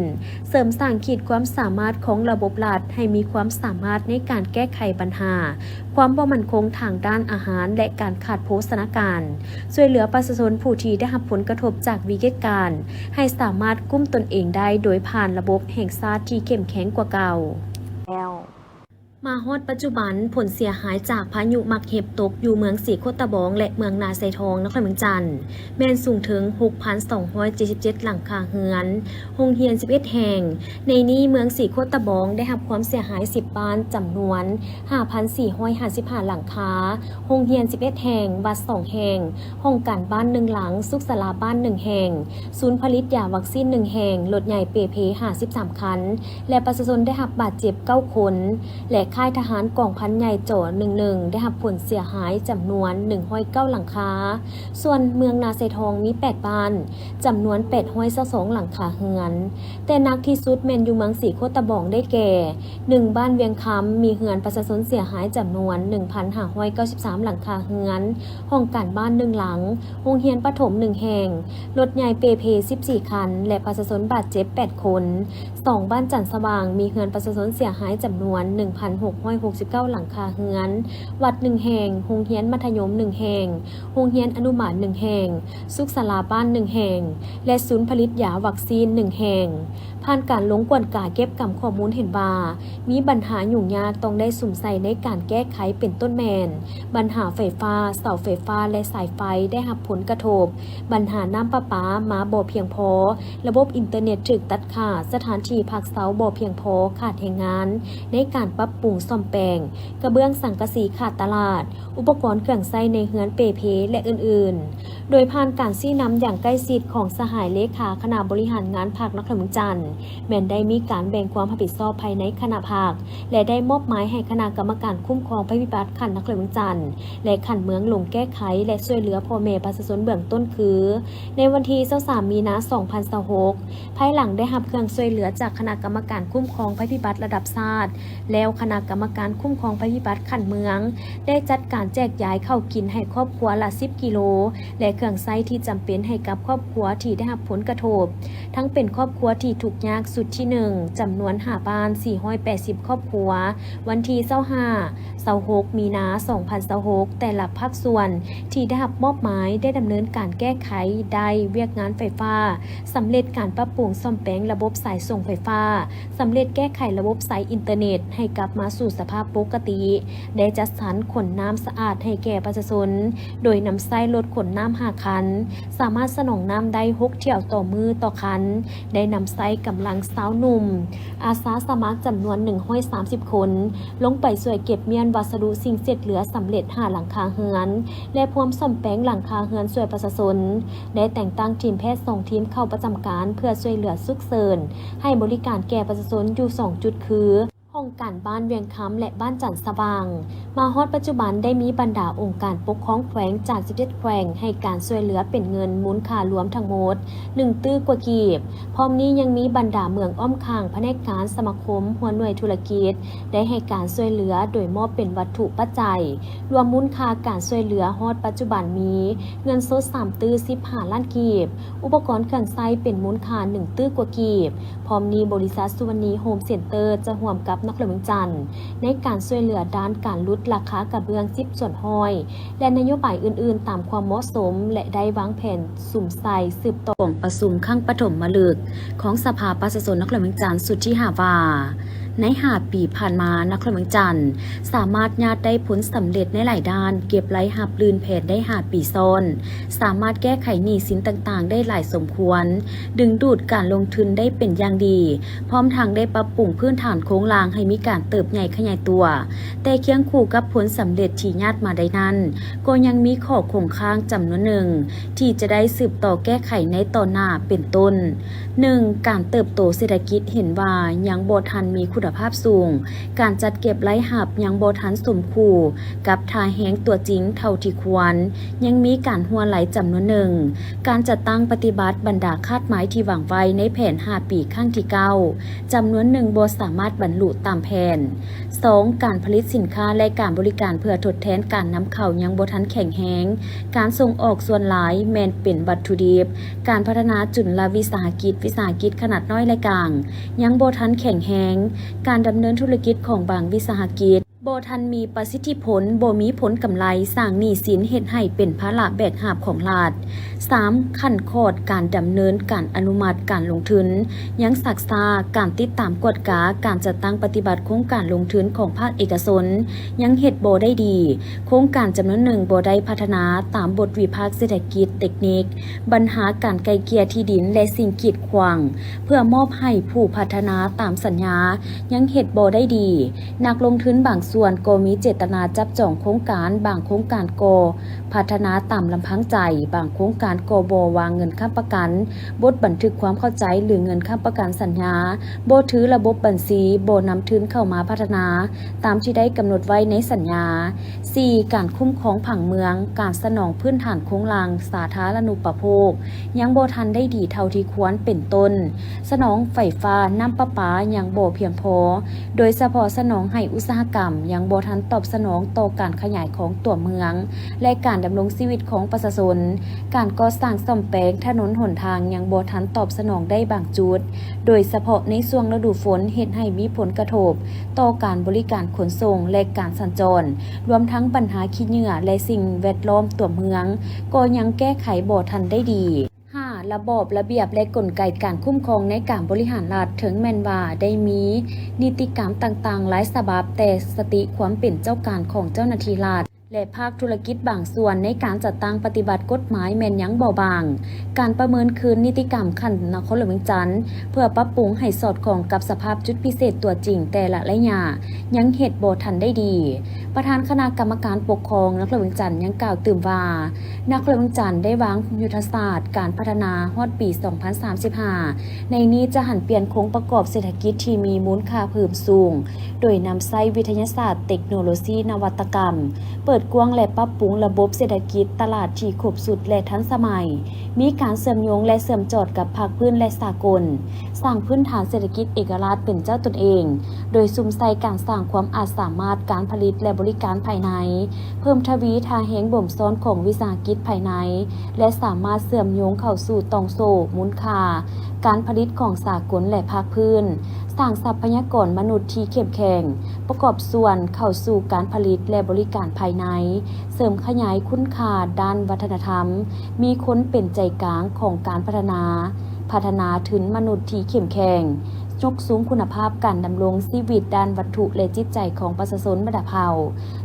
ເສີມສ້າງຂີດຄວາມສາມາດຂອງລະບົບລັດໃຫ້ມີຄວາມສາມາດໃນການແກ້ໄຂບັນຫາຄວາມບໍ່ໝັ້ນຄົງທາງດ້ານອາຫານ ແລະ ການຂາດໂພຊະນາການ, ຊ່ວຍເຫຼືອປະຊາຊົນຜູ້ທີ່ໄດ້ຮັບຜົນກະທົບຈາກວິກິດການ ໃຫ້ສາມາດກຸ້ມຕົນເອງໄດ້ໂດຍຜ່ານລະບົບແຫ່ງຊາດທີ່ເຂັ້ມແຂງກວ່າເກົ່າ. ມາຮອດປັດຈຸບັນ, ຜົນເສຍຫາຍຈາກພາຍຸໝາກເຫັບຕົກຢູ່ເມືອງສີໂຄດຕະບອງ ແລະ ເມືອງນາຊາຍທອງ ນະຄອນຫຼວງວຽງຈັນ ແມ່ນສູງເຖິງຫົກພັນສອງຮ້ອຍເຈັດສິບເຈັດຫຼັງຄາເຮືອນ, ໂຮງຮຽນສິບເອັດແຫ່ງ. ໃນນີ້, ເມືອງສີໂຄດຕະບອງໄດ້ຮັບຄວາມເສຍຫາຍສິບບ້ານ, ຈຳນວນຫ້າພັນສີ່ຮ້ອຍຫ້າສິບຫ້າຫຼັງຄາ, ໂຮງຮຽນສິບເອັດແຫ່ງ, ວັດສອງແຫ່ງ, ຫ້ອງການບ້ານໜຶ່ງຫຼັງ, ສຸກສາລາບ້ານໜຶ່ງແຫ່ງ, ສູນຜະລິດຢາວັກຊີນໜຶ່ງແຫ່ງ, ລົດໃຫຍ່ເປເພຫ້າສິບສາມຄັນ ແລະ ປະຊາຊົນໄດ້ຮັບບາດເຈັບເກົ້າຄົນ ແລະ ຄ້າຍທະຫານກອງພັນໃຫຍ່ ຈ ໜຶ່ງໜຶ່ງ ໄດ້ຮັບຜົນເສຍຫາຍຈຳນວນໜຶ່ງຮ້ອຍເກົ້າຫຼັງຄາ. ສ່ວນເມືອງນາຊາຍທອງມີແປດບ້ານ, ຈຳນວນແປດຮ້ອຍຊາວສອງຫຼັງຄາເຮືອນ, ແຕ່ໜັກທີ່ສຸດແມ່ນຢູ່ເມືອງສີໂຄດຕະບອງ ໄດ້ແກ່ ໜຶ່ງ ບ້ານວຽງຄຳ ມີເຮືອນປະຊາຊົນເສຍຫາຍຈຳນວນໜຶ່ງພັນຫ້າຮ້ອຍເກົ້າສິບສາມຫຼັງຄາເຮືອນ, ຫ້ອງການບ້ານໜຶ່ງຫຼັງ, ໂຮງຮຽນປະຖົມໜຶ່ງແຫ່ງ, ລົດໃຫຍ່ເປເພສິບສີ່ຄັນ ແລະ ປະຊາຊົນບາດເຈັບແປດຄົນ. ສອງ ບ້ານຈັນສະຫວ່າງ ມີເຮືອນປະຊາຊົນເສຍຫາຍຈຳນວນໜຶ່ງພັນຫົກຮ້ອຍຫົກສິບເກົ້າຫຼັງຄາເຮືອນ, ວັດໜຶ່ງແຫ່ງ, ໂຮງຮຽນມັດທະຍົມໜຶ່ງແຫ່ງ, ໂຮງຮຽນອະນຸບານໜຶ່ງແຫ່ງ, ສຸກສາລາບ້ານໜຶ່ງແຫ່ງ ແລະ ສູນຜະລິດຢາວັກຊີນໜຶ່ງແຫ່ງ. ຜ່ານການລົງກວດກາເກັບກຳຂໍ້ມູນເຫັນວ່າ ມີບັນຫາຫຍຸ້ງຍາກຕ້ອງໄດ້ສຸມໃສ່ໃນການແກ້ໄຂ ເປັນຕົ້ນແມ່ນ ບັນຫາໄຟຟ້າ, ເສົາໄຟຟ້າ ແລະ ສາຍໄຟໄດ້ຮັບຜົນກະທົບ, ບັນຫານ້ຳປະປາມາບໍ່ພຽງພໍ, ລະບົບອິນເຕີເນັດຖືກຕັດຂາດ, ສະຖານທີ່ພັກເຊົາບໍ່ພຽງພໍ, ຂາດແຮງງານໃນການປັບປຸງສ້ອມແປງ, ກະເບື້ອງສັງກະສີຂາດຕະຫຼາດ, ອຸປະກອນເຄື່ອງໃຊ້ໃນເຮືອນເປເພ ແລະ ອື່ນໆ. ໂດຍຜ່ານການຊີ້ນຳຢ່າງໃກ້ຊິດຂອງສະຫາຍເລຂາຄະນະບໍລິຫານງານພັກນະຄອນຫຼວງວຽງຈັນ ແມ່ນໄດ້ມີການແບ່ງຄວາມຮັບຜິດຊອບພາຍໃນຄະນະພັກ ແລະ ໄດ້ມອບໝາຍໃຫ້ຄະນະກຳມະການຄຸ້ມຄອງໄພພິບັດຂັ້ນນະຄອນຫຼວງວຽງຈັນ ແລະ ຂັ້ນເມືອງລົງແກ້ໄຂ ແລະ ຊ່ວຍເຫຼືອພໍ່ແມ່ປະຊາຊົນເບື້ອງຕົ້ນຄື ໃນວັນທີຊາວສາມມີນາ ສອງພັນຊາວຫົກ ພາຍຫຼັງໄດ້ຮັບເຄື່ອງຊ່ວຍເຫຼືອຈາກຄະນະກຳມະການຄຸ້ມຄອງໄພພິບັດລະດັບຊາດແລ້ວ, ຄະນະ ນະກຳມະການຄຸ້ມຄອງໄພພິບັດຂັ້ນເມືອງ ໄດ້ຈັດການແຈກຢາຍເຂົ້າກິນໃຫ້ຄອບຄົວລະສິບກິໂລ ແລະ ເຄື່ອງໃຊ້ທີ່ຈຳເປັນໃຫ້ກັບຄອບຄົວທີ່ໄດ້ຮັບຜົນກະທົບ ທັງເປັນຄອບຄົວທີ່ທຸກຍາກຊຸດທີໜຶ່ງ ຈຳນວນຫ້າພັນສີ່ຮ້ອຍແປດສິບຄອບຄົວ ວັນທີຊາວຫ້າ ຊາວຫົກ ມີນາ ສອງພັນຊາວຫົກ ແຕ່ລະພາກສ່ວນທີ່ໄດ້ຮັບມອບໝາຍ ໄດ້ດຳເນີນການແກ້ໄຂ ໄດ້ວຽກງານໄຟຟ້າ, ສຳເລັດການປັບປຸງສ້ອມແປງລະບົບສາຍສົ່ງໄຟຟ້າ, ສຳເລັດແກ້ໄຂລະບົບສາຍອິນເຕີເນັດໃຫ້ກັບມາສູ່ສະພາບປົກກະຕິ, ໄດ້ຈັດສັນຂົນນ້ຳສະອາດໃຫ້ແກ່ປະຊາຊົນ ໂດຍນຳໃຊ້ລົດຂົນນ້ຳຫ້າຄັນ, ສາມາດສະໜອງນ້ຳໄດ້ຫົກຖ້ຽວຕໍ່ມື້ຕໍ່ຄັນ, ໄດ້ນຳໃຊ້ກຳລັງຊາວໜຸ່ມ ອາສາສະໝັກຈຳນວນໜຶ່ງຮ້ອຍສາມສິບຄົນ ລົງໄປຊ່ວຍເກັບມ້ຽນວັດສະດຸສິ່ງເສດເຫຼືອສຳເລັດຫ້າຫຼັງຄາເຮືອນ ແລະ ພວມສ້ອມແປງຫຼັງຄາເຮືອນຊ່ວຍປະຊາຊົນ, ໄດ້ແຕ່ງຕັ້ງທີມແພດສອງທີມເຂົ້າປະຈຳການເພື່ອຊ່ວຍເຫຼືອສຸກເສີນ ໃຫ້ບໍລິການແກ່ປະຊາຊົນຢູ່ສອງຈຸດຄື ຫ້ອງການບ້ານວຽງຄຳ ແລະ ບ້ານຈັນສະຫວ່າງ. ມາຮອດປັດຈຸບັນໄດ້ມີບັນດາອົງການປົກຄອງແຂວງຈາກສິບເຈັດແຂວງໃຫ້ການຊ່ວຍເຫຼືອເປັນເງິນມູນຄ່າລວມທັງໝົດໜຶ່ງຕື້ກວ່າກີບ. ພ້ອມນີ້ຍັງມີບັນດາເມືອງອ້ອມຂ້າງ, ພະແນກງານ, ສະມາຄົມ, ຫົວໜ່ວຍທຸລະກິດ ໄດ້ໃຫ້ການຊ່ວຍເຫຼືອໂດຍມອບເປັນວັດຖຸປັດໄຈ, ລວມມູນຄ່າການຊ່ວຍເຫຼືອຮອດປັດຈຸບັນມີເງິນສົດສາມຕື້ສິບຫ້າລ້ານກີບ, ອຸປະກອນເຄື່ອງໃຊ້ເປັນມູນຄ່າໜຶ່ງຕື້ກວ່າກີບ. ພ້ອມນີ້ບໍລິສັດສຸວັນນີໂຮມເຊັນເຕີຈະຮ່ວມກັບນະຄອນຫຼວງວຽງຈັນ ໃນການຊ່ວຍເຫຼືອດ້ານການຫຼຸດລາຄາກະເບື້ອງສິບສ່ວນຮ້ອຍ ແລະ ນະໂຍບາຍອື່ນໆຕາມຄວາມເໝາະສົມ ແລະ ໄດ້ວາງແຜນສຸມໃສ່ສືບຕໍ່ກອງປະຊຸມຄັ້ງປະຖົມມະລຶກຂອງສະພາປະຊາຊົນນະຄອນຫຼວງວຽງຈັນຊຸດທີຫ້າວ່າ ໃນຫ້າປີຜ່ານມາ ນະຄອນຫຼວງວຽງຈັນສາມາດຍາດໄດ້ຜົນສຳເລັດໃນຫຼາຍດ້ານ, ເກັບລາຍຮັບລື່ນແຜນໄດ້ຫ້າປີຊ້ອນ, ສາມາດແກ້ໄຂໜີ້ສິນຕ່າງໆໄດ້ຫຼາຍສົມຄວນ, ດຶງດູດການລົງທຶນໄດ້ເປັນຢ່າງດີ, ພ້ອມທັງໄດ້ປັບປຸງພື້ນຖານໂຄງລ່າງໃຫ້ມີການເຕີບໃຫຍ່ຂະຫຍາຍຕົວ. ແຕ່ຄຽງຄູ່ກັບຜົນສຳເລັດທີ່ຍາດມາໄດ້ນັ້ນ, ກໍຍັງມີຂໍ້ຄົງຄ້າງຈຳນວນໜຶ່ງທີ່ຈະໄດ້ສືບຕໍ່ແກ້ໄຂໃນຕໍ່ໜ້າ ເປັນຕົ້ນ ໜຶ່ງ ການເຕີບໂຕເສດຖະກິດເຫັນວ່າຍັງບໍ່ທັນມີຄຸນນະພາບສູງ, ການຈັດເກັບລາຍຮັບຍັງບໍ່ທັນສົມຄູ່ກັບທ່າແຮງຕົວຈິງເທົ່າທີ່ຄວນ, ຍັງມີການຮົ່ວໄຫຼຈຳນວນໜຶ່ງ, ການຈັດຕັ້ງປະຕິບັດບັນດາຄາດໝາຍທີ່ວາງໄວ້ໃນແຜນຫ້າປີຄັ້ງທີເກົ້າ ຈຳນວນໜຶ່ງບໍ່ສາມາດບັນລຸຕາມແຜນ. ສອງ ການຜະລິດສິນຄ້າ ແລະ ການບໍລິການເພື່ອທົດແທນການນຳເຂົ້າຍັງບໍ່ທັນແຂງແຮງ, ການສົ່ງອອກສ່ວນຫຼາຍແມ່ນເປັນວັດຖຸດິບ, ການພັດທະນາຈຸນລະວິສາຫະກິດ, ວິສາຫະກິດຂະໜາດນ້ອຍ ແລະ ກາງ ຍັງບໍ່ທັນແຂງແຮງ, ການດຳເນີນທຸລະກິດຂອງບາງວິສາຫະກິດບໍ່ທັນມີປະສິດທິຜົນ, ບໍ່ມີຜົນກຳໄລ, ສ້າງໜີ້ສິນເຮັດໃຫ້ເປັນພາລະແບກຫາບຂອງລັດ. ສາມ ຂັ້ນຂອດການດຳເນີນການອະນຸມັດການລົງທຶນຍັງຊັກຊ້າ, ການຕິດຕາມກວດກາການຈັດຕັ້ງປະຕິບັດໂຄງການລົງທຶນຂອງພາກເອກະຊົນຍັງເຮັດບໍ່ໄດ້ດີ, ໂຄງການຈຳນວນໜຶ່ງບໍ່ໄດ້ພັດທະນາຕາມບົດວິພາກເສດຖະກິດເຕັກນິກ, ບັນຫາການໄກ່ເກ່ຍທີ່ດິນ ແລະ ສິ່ງກີດຂວາງເພື່ອມອບໃຫ້ຜູ້ພັດທະນາຕາມສັນຍາຍັງເຮັດບໍ່ໄດ້ດີ, ນັກລົງທຶນບາງສ່ວນກໍມີເຈດຕະນາຈັບຈອງໂຄງການ, ບາງໂຄງການກໍ ພັດທະນາຕາມລຳພັງໃຈ, ບາງໂຄງການກໍບໍ່ວາງເງິນຄ້ຳປະກັນ, ບົດບັນທຶກຄວາມເຂົ້າໃຈ ຫຼື ເງິນຄ້ຳປະກັນສັນຍາ, ບໍ່ຖືລະບົບບັນຊີ, ບໍ່ນຳທຶນເຂົ້າມາພັດທະນາຕາມທີ່ໄດ້ກຳນົດໄວ້ໃນສັນຍາ. ສີ່ ການຄຸ້ມຄອງຜັງເມືອງ, ການສະໜອງພື້ນຖານໂຄງລ່າງສາທາລະນຸປະໂພກຍັງບໍ່ທັນໄດ້ດີເທົ່າທີ່ຄວນ, ເປັນຕົ້ນ ສະໜອງໄຟຟ້າ, ນ້ຳປະປາຍັງບໍ່ພຽງພໍ, ໂດຍສະເພາະສະໜອງໃຫ້ອຸດສາຫະກຳ ຍັງບໍ່ທັນຕອບສະໜອງຕໍ່ການຂະຫຍາຍຂອງຕົວເມືອງ ແລະ ການດຳລົງຊີວິດຂອງປະຊາຊົນ. ການກໍ່ສ້າງສ້ອມແປງຖະໜົນຫົນທາງຍັງບໍ່ທັນຕອບສະໜອງໄດ້ບາງຈຸດ, ໂດຍສະເພາະໃນຊ່ວງລະດູຝົນ ເຮັດໃຫ້ມີຜົນກະທົບຕໍ່ການບໍລິການຂົນສົ່ງ ແລະ ການສັນຈອນ, ລວມທັງບັນຫາຂີ້ເຫຍື້ອ ແລະ ສິ່ງແວດລ້ອມຕົວເມືອງ ກໍຍັງແກ້ໄຂບໍ່ທັນໄດ້ດີ. ຫ້າ ລະບອບ, ລະບຽບ ແລະ ກົນໄກການຄຸ້ມຄອງໃນການບໍລິຫານລັດ. ເຖິງແມ່ນວ່າໄດ້ມີນິຕິກຳຕ່າງໆຫຼາຍສະບັບ, ແຕ່ສະຕິຄວາມເປັນເຈົ້າການຂອງເຈົ້າໜ້າທີ່ລັດ ແລະ ພາກທຸລະກິດບາງສ່ວນໃນການຈັດຕັ້ງປະຕິບັດກົດໝາຍແມ່ນຍັງເບົາບາງ. ການປະເມີນຄືນນິຕິກຳຂັ້ນນະຄອນຫຼວງວຽງຈັນ ເພື່ອປັບປຸງໃຫ້ສອດຄ່ອງກັບສະພາບຈຸດພິເສດຕົວຈິງແຕ່ລະໄລຍະ ຍັງເຮັດບໍ່ທັນໄດ້ດີ. ປະທານຄະນະກຳມະການປົກຄອງນະຄອນຫຼວງວຽງຈັນຍັງກ່າວຕື່ມວ່າ ນະຄອນຫຼວງວຽງຈັນໄດ້ວາງຍຸດທະສາດການພັດທະນາຮອດປີສອງພັນສາມສິບຫ້າ ໃນນີ້ຈະຫັນປ່ຽນໂຄງປະກອບເສດຖະກິດທີ່ມີມູນຄ່າເພີ່ມສູງ ໂດຍນຳໃຊ້ວິທະຍາສາດ, ເຕັກໂນໂລຊີ, ນະວັດຕະກຳ, ເປີດກວ້າງ ແລະ ປັບປຸງລະບົບເສດຖະກິດຕະຫຼາດທີ່ຄົບຊຸດ ແລະ ທັນສະໄໝ, ມີການເຊື່ອມໂຍງ ແລະ ເຊື່ອມຈອດກັບພາກພື້ນ ແລະ ສາກົນ, ສ້າງພື້ນຖານເສດຖະກິດເອກະລາດເປັນເຈົ້າຕົນເອງ, ໂດຍສຸມໃສ່ການສ້າງຄວາມອາດສາມາດການຜະລິດ ແລະ ບໍລິການພາຍໃນ, ເພີ່ມທະວີທ່າແຮງບົ່ມຊ້ອນຂອງວິສາຫະກິດພາຍໃນ ແລະ ສາມາດເຊື່ອມໂຍງເຂົ້າສູ່ຕ່ອງໂສ້ມູນຄ່າການຜະລິດຂອງສາກົນ ແລະ ພາກພື້ນ, ສ້າງຊັບພະຍາກອນມະນຸດທີ່ເຂັ້ມແຂງ, ປະກອບສ່ວນເຂົ້າສູ່ການຜະລິດ ແລະ ບໍລິການພາຍໃນ, ເສີມຂະຫຍາຍຄຸນຄ່າດ້ານວັດທະນະທຳ, ມີຄົນເປັນໃຈກາງຂອງການພັດທະນາ, ພັດທະນາທຶນມະນຸດທີ່ເຂັ້ມແຂງ, ຍົກສູງຄຸນນະພາບການດຳລົງຊີວິດດ້ານວັດຖຸ ແລະ ຈິດໃຈຂອງປະຊາຊົນບັນດາເຜົ່າ,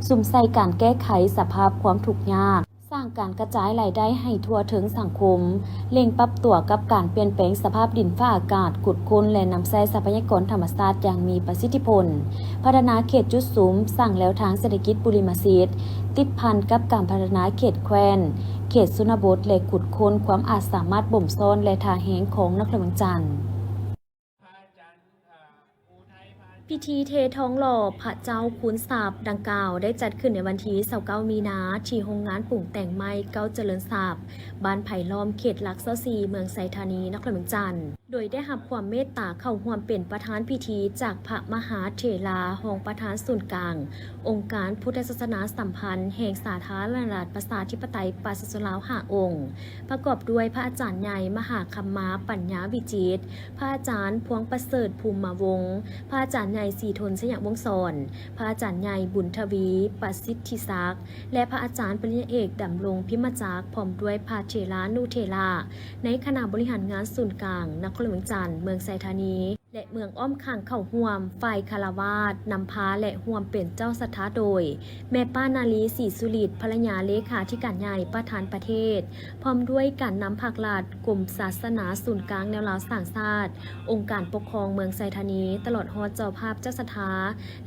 ສຸມໃສ່ການແກ້ໄຂສະພາບຄວາມທຸກຍາກ, ສ້າງການກະຈາຍລາຍໄດ້ໃຫ້ທົ່ວເຖິງສັງຄົມ, ເລັ່ງປັບຕົວກັບການປ່ຽນແປງສະພາບດິນຟ້າອາກາດ, ຂຸດຄົ້ນ ແລະ ນຳໃຊ້ຊັບພະຍາກອນທຳມະຊາດຢ່າງມີປະສິດທິຜົນ, ພັດທະນາເຂດຈຸດສຸມ, ສ້າງແລວທາງເສດຖະກິດບຸລິມະສິດ, ຕິດພັນກັບການພັດທະນາເຂດແຄວ້ນ, ເຂດຊົນນະບົດ ແລະ ຂຸດຄົ້ນຄວາມອາດສາມາດບົ່ມຊ້ອນ ແລະ ທ່າແຮງຂອງນະຄອນຫຼວງວຽງຈັນ. ພິທີເທທອງຫຼໍ່ພະເຈົ້າຄູນຊັບດັ່ງກ່າວ ໄດ້ຈັດຂຶ້ນໃນວັນທີຊາວເກົ້າ ມີນາ ທີ່ໂຮງງານປຸງແຕ່ງໄມ້ເກົ້າຈະເລີນຊັບ, ບ້ານໄຜ່ລ້ອມ, ເຂດຫຼັກຊາວສີ່ ເມືອງໄຊທານີ, ນະຄອນຫຼວງວຽງຈັນ, ໂດຍໄດ້ຮັບຄວາມເມດຕາເຂົ້າຮ່ວມເປັນປະທານພິທີຈາກພະມະຫາເຖລາ ຮອງປະທານສູນກາງ ອົງການພຸດທະສາສະໜາສຳພັນແຫ່ງສາທາລະນະລັດປະຊາທິປະໄຕປະຊາຊົນລາວຫ້າອົງ, ປະກອບດ້ວຍພະອາຈານໃຫຍ່ມະຫາຄຳມາ ປັນຍາວິຈິດ, ພະອາຈານພວງປະເສີດ ພູມມະວົງ, ພະອາຈານໃຫຍ່ສີທົນ ໄຊຍະວົງສອນ, ພະອາຈານໃຫຍ່ບຸນທະວີ ປະສິດທິສັກ ແລະ ພະອາຈານປະລິນຍາເອກ ດຳລົງ ພິມມະຈັກ, ພ້ອມດ້ວຍພະເຖລານຸເຖລະ ໃນຄະນະບໍລິຫານງານສູນກາງນະຄອນຫຼວງວຽງຈັນ, ເມືອງໄຊທານີ ແລະ ເມືອງອ້ອມຂ້າງເຂົ້າຮ່ວມ, ຝ່າຍຄາລະວາດນຳພາ ແລະ ຮ່ວມເປັນເຈົ້າສັດທາໂດຍ ແມ່ປ້ານາລີ ສີສຸລິດ ພັນລະຍາເລຂາທິການໃຫຍ່ປະທານປະເທດ, ພ້ອມດ້ວຍການນຳພາກລັດ, ກົມສາສະໜາສູນກາງແນວລາວສ້າງຊາດ, ອົງການປົກຄອງເມືອງໄຊທານີ, ຕະຫຼອດຮອດເຈົ້າພາບເຈົ້າສັດທາ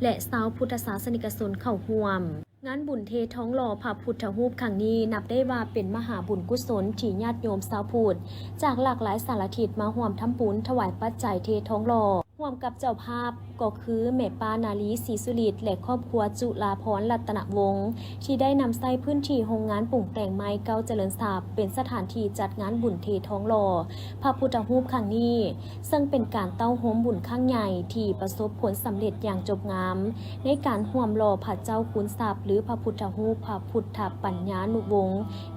ແລະ ຊາວພຸດທະສາສະນິກະຊົນເຂົ້າຮ່ວມ. ງານບຸນເທທອງຫຼໍ່ພະພຸດທະຮູບຄັ້ງນີ້ ນັບໄດ້ວ່າເປັນມະຫາບຸນກຸສົນທີ່ຍາດໂຍມຊາວພຸດຈາກຫຼາກຫຼາຍສາລະທິດມາຮ່ວມທຳບຸນຖວາຍປັດໄຈເທທອງຫຼໍ່ ຮ່ວມກັບເຈົ້າພາບກໍຄືແມ່ປ້ານາລີ ສີສຸລິດ ແລະ ຄອບຄົວຈຸລາພອນ ລັດຕະນະວົງ ທີ່ໄດ້ນຳໃຊ້ພື້ນທີ່ໂຮງງານປຸງແຕ່ງໄມ້ເກົ້າຈະເລີນຊັບ ເປັນສະຖານທີ່ຈັດງານບຸນເທທອງຫຼໍ່ພະພຸດທະຮູບຄັ້ງນີ້, ເຊິ່ງເປັນການເຕົ້າໂຮມບຸນຄັ້ງໃຫຍ່ທີ່ປະສົບຜົນສຳເລັດຢ່າງຈົບງາມ ໃນການຮ່ວມຫຼໍ່ພະເຈົ້າຄູນຊັບ ຫຼື ພະພຸດທະຮູບພະພຸດທະປັນຍານຸວົງ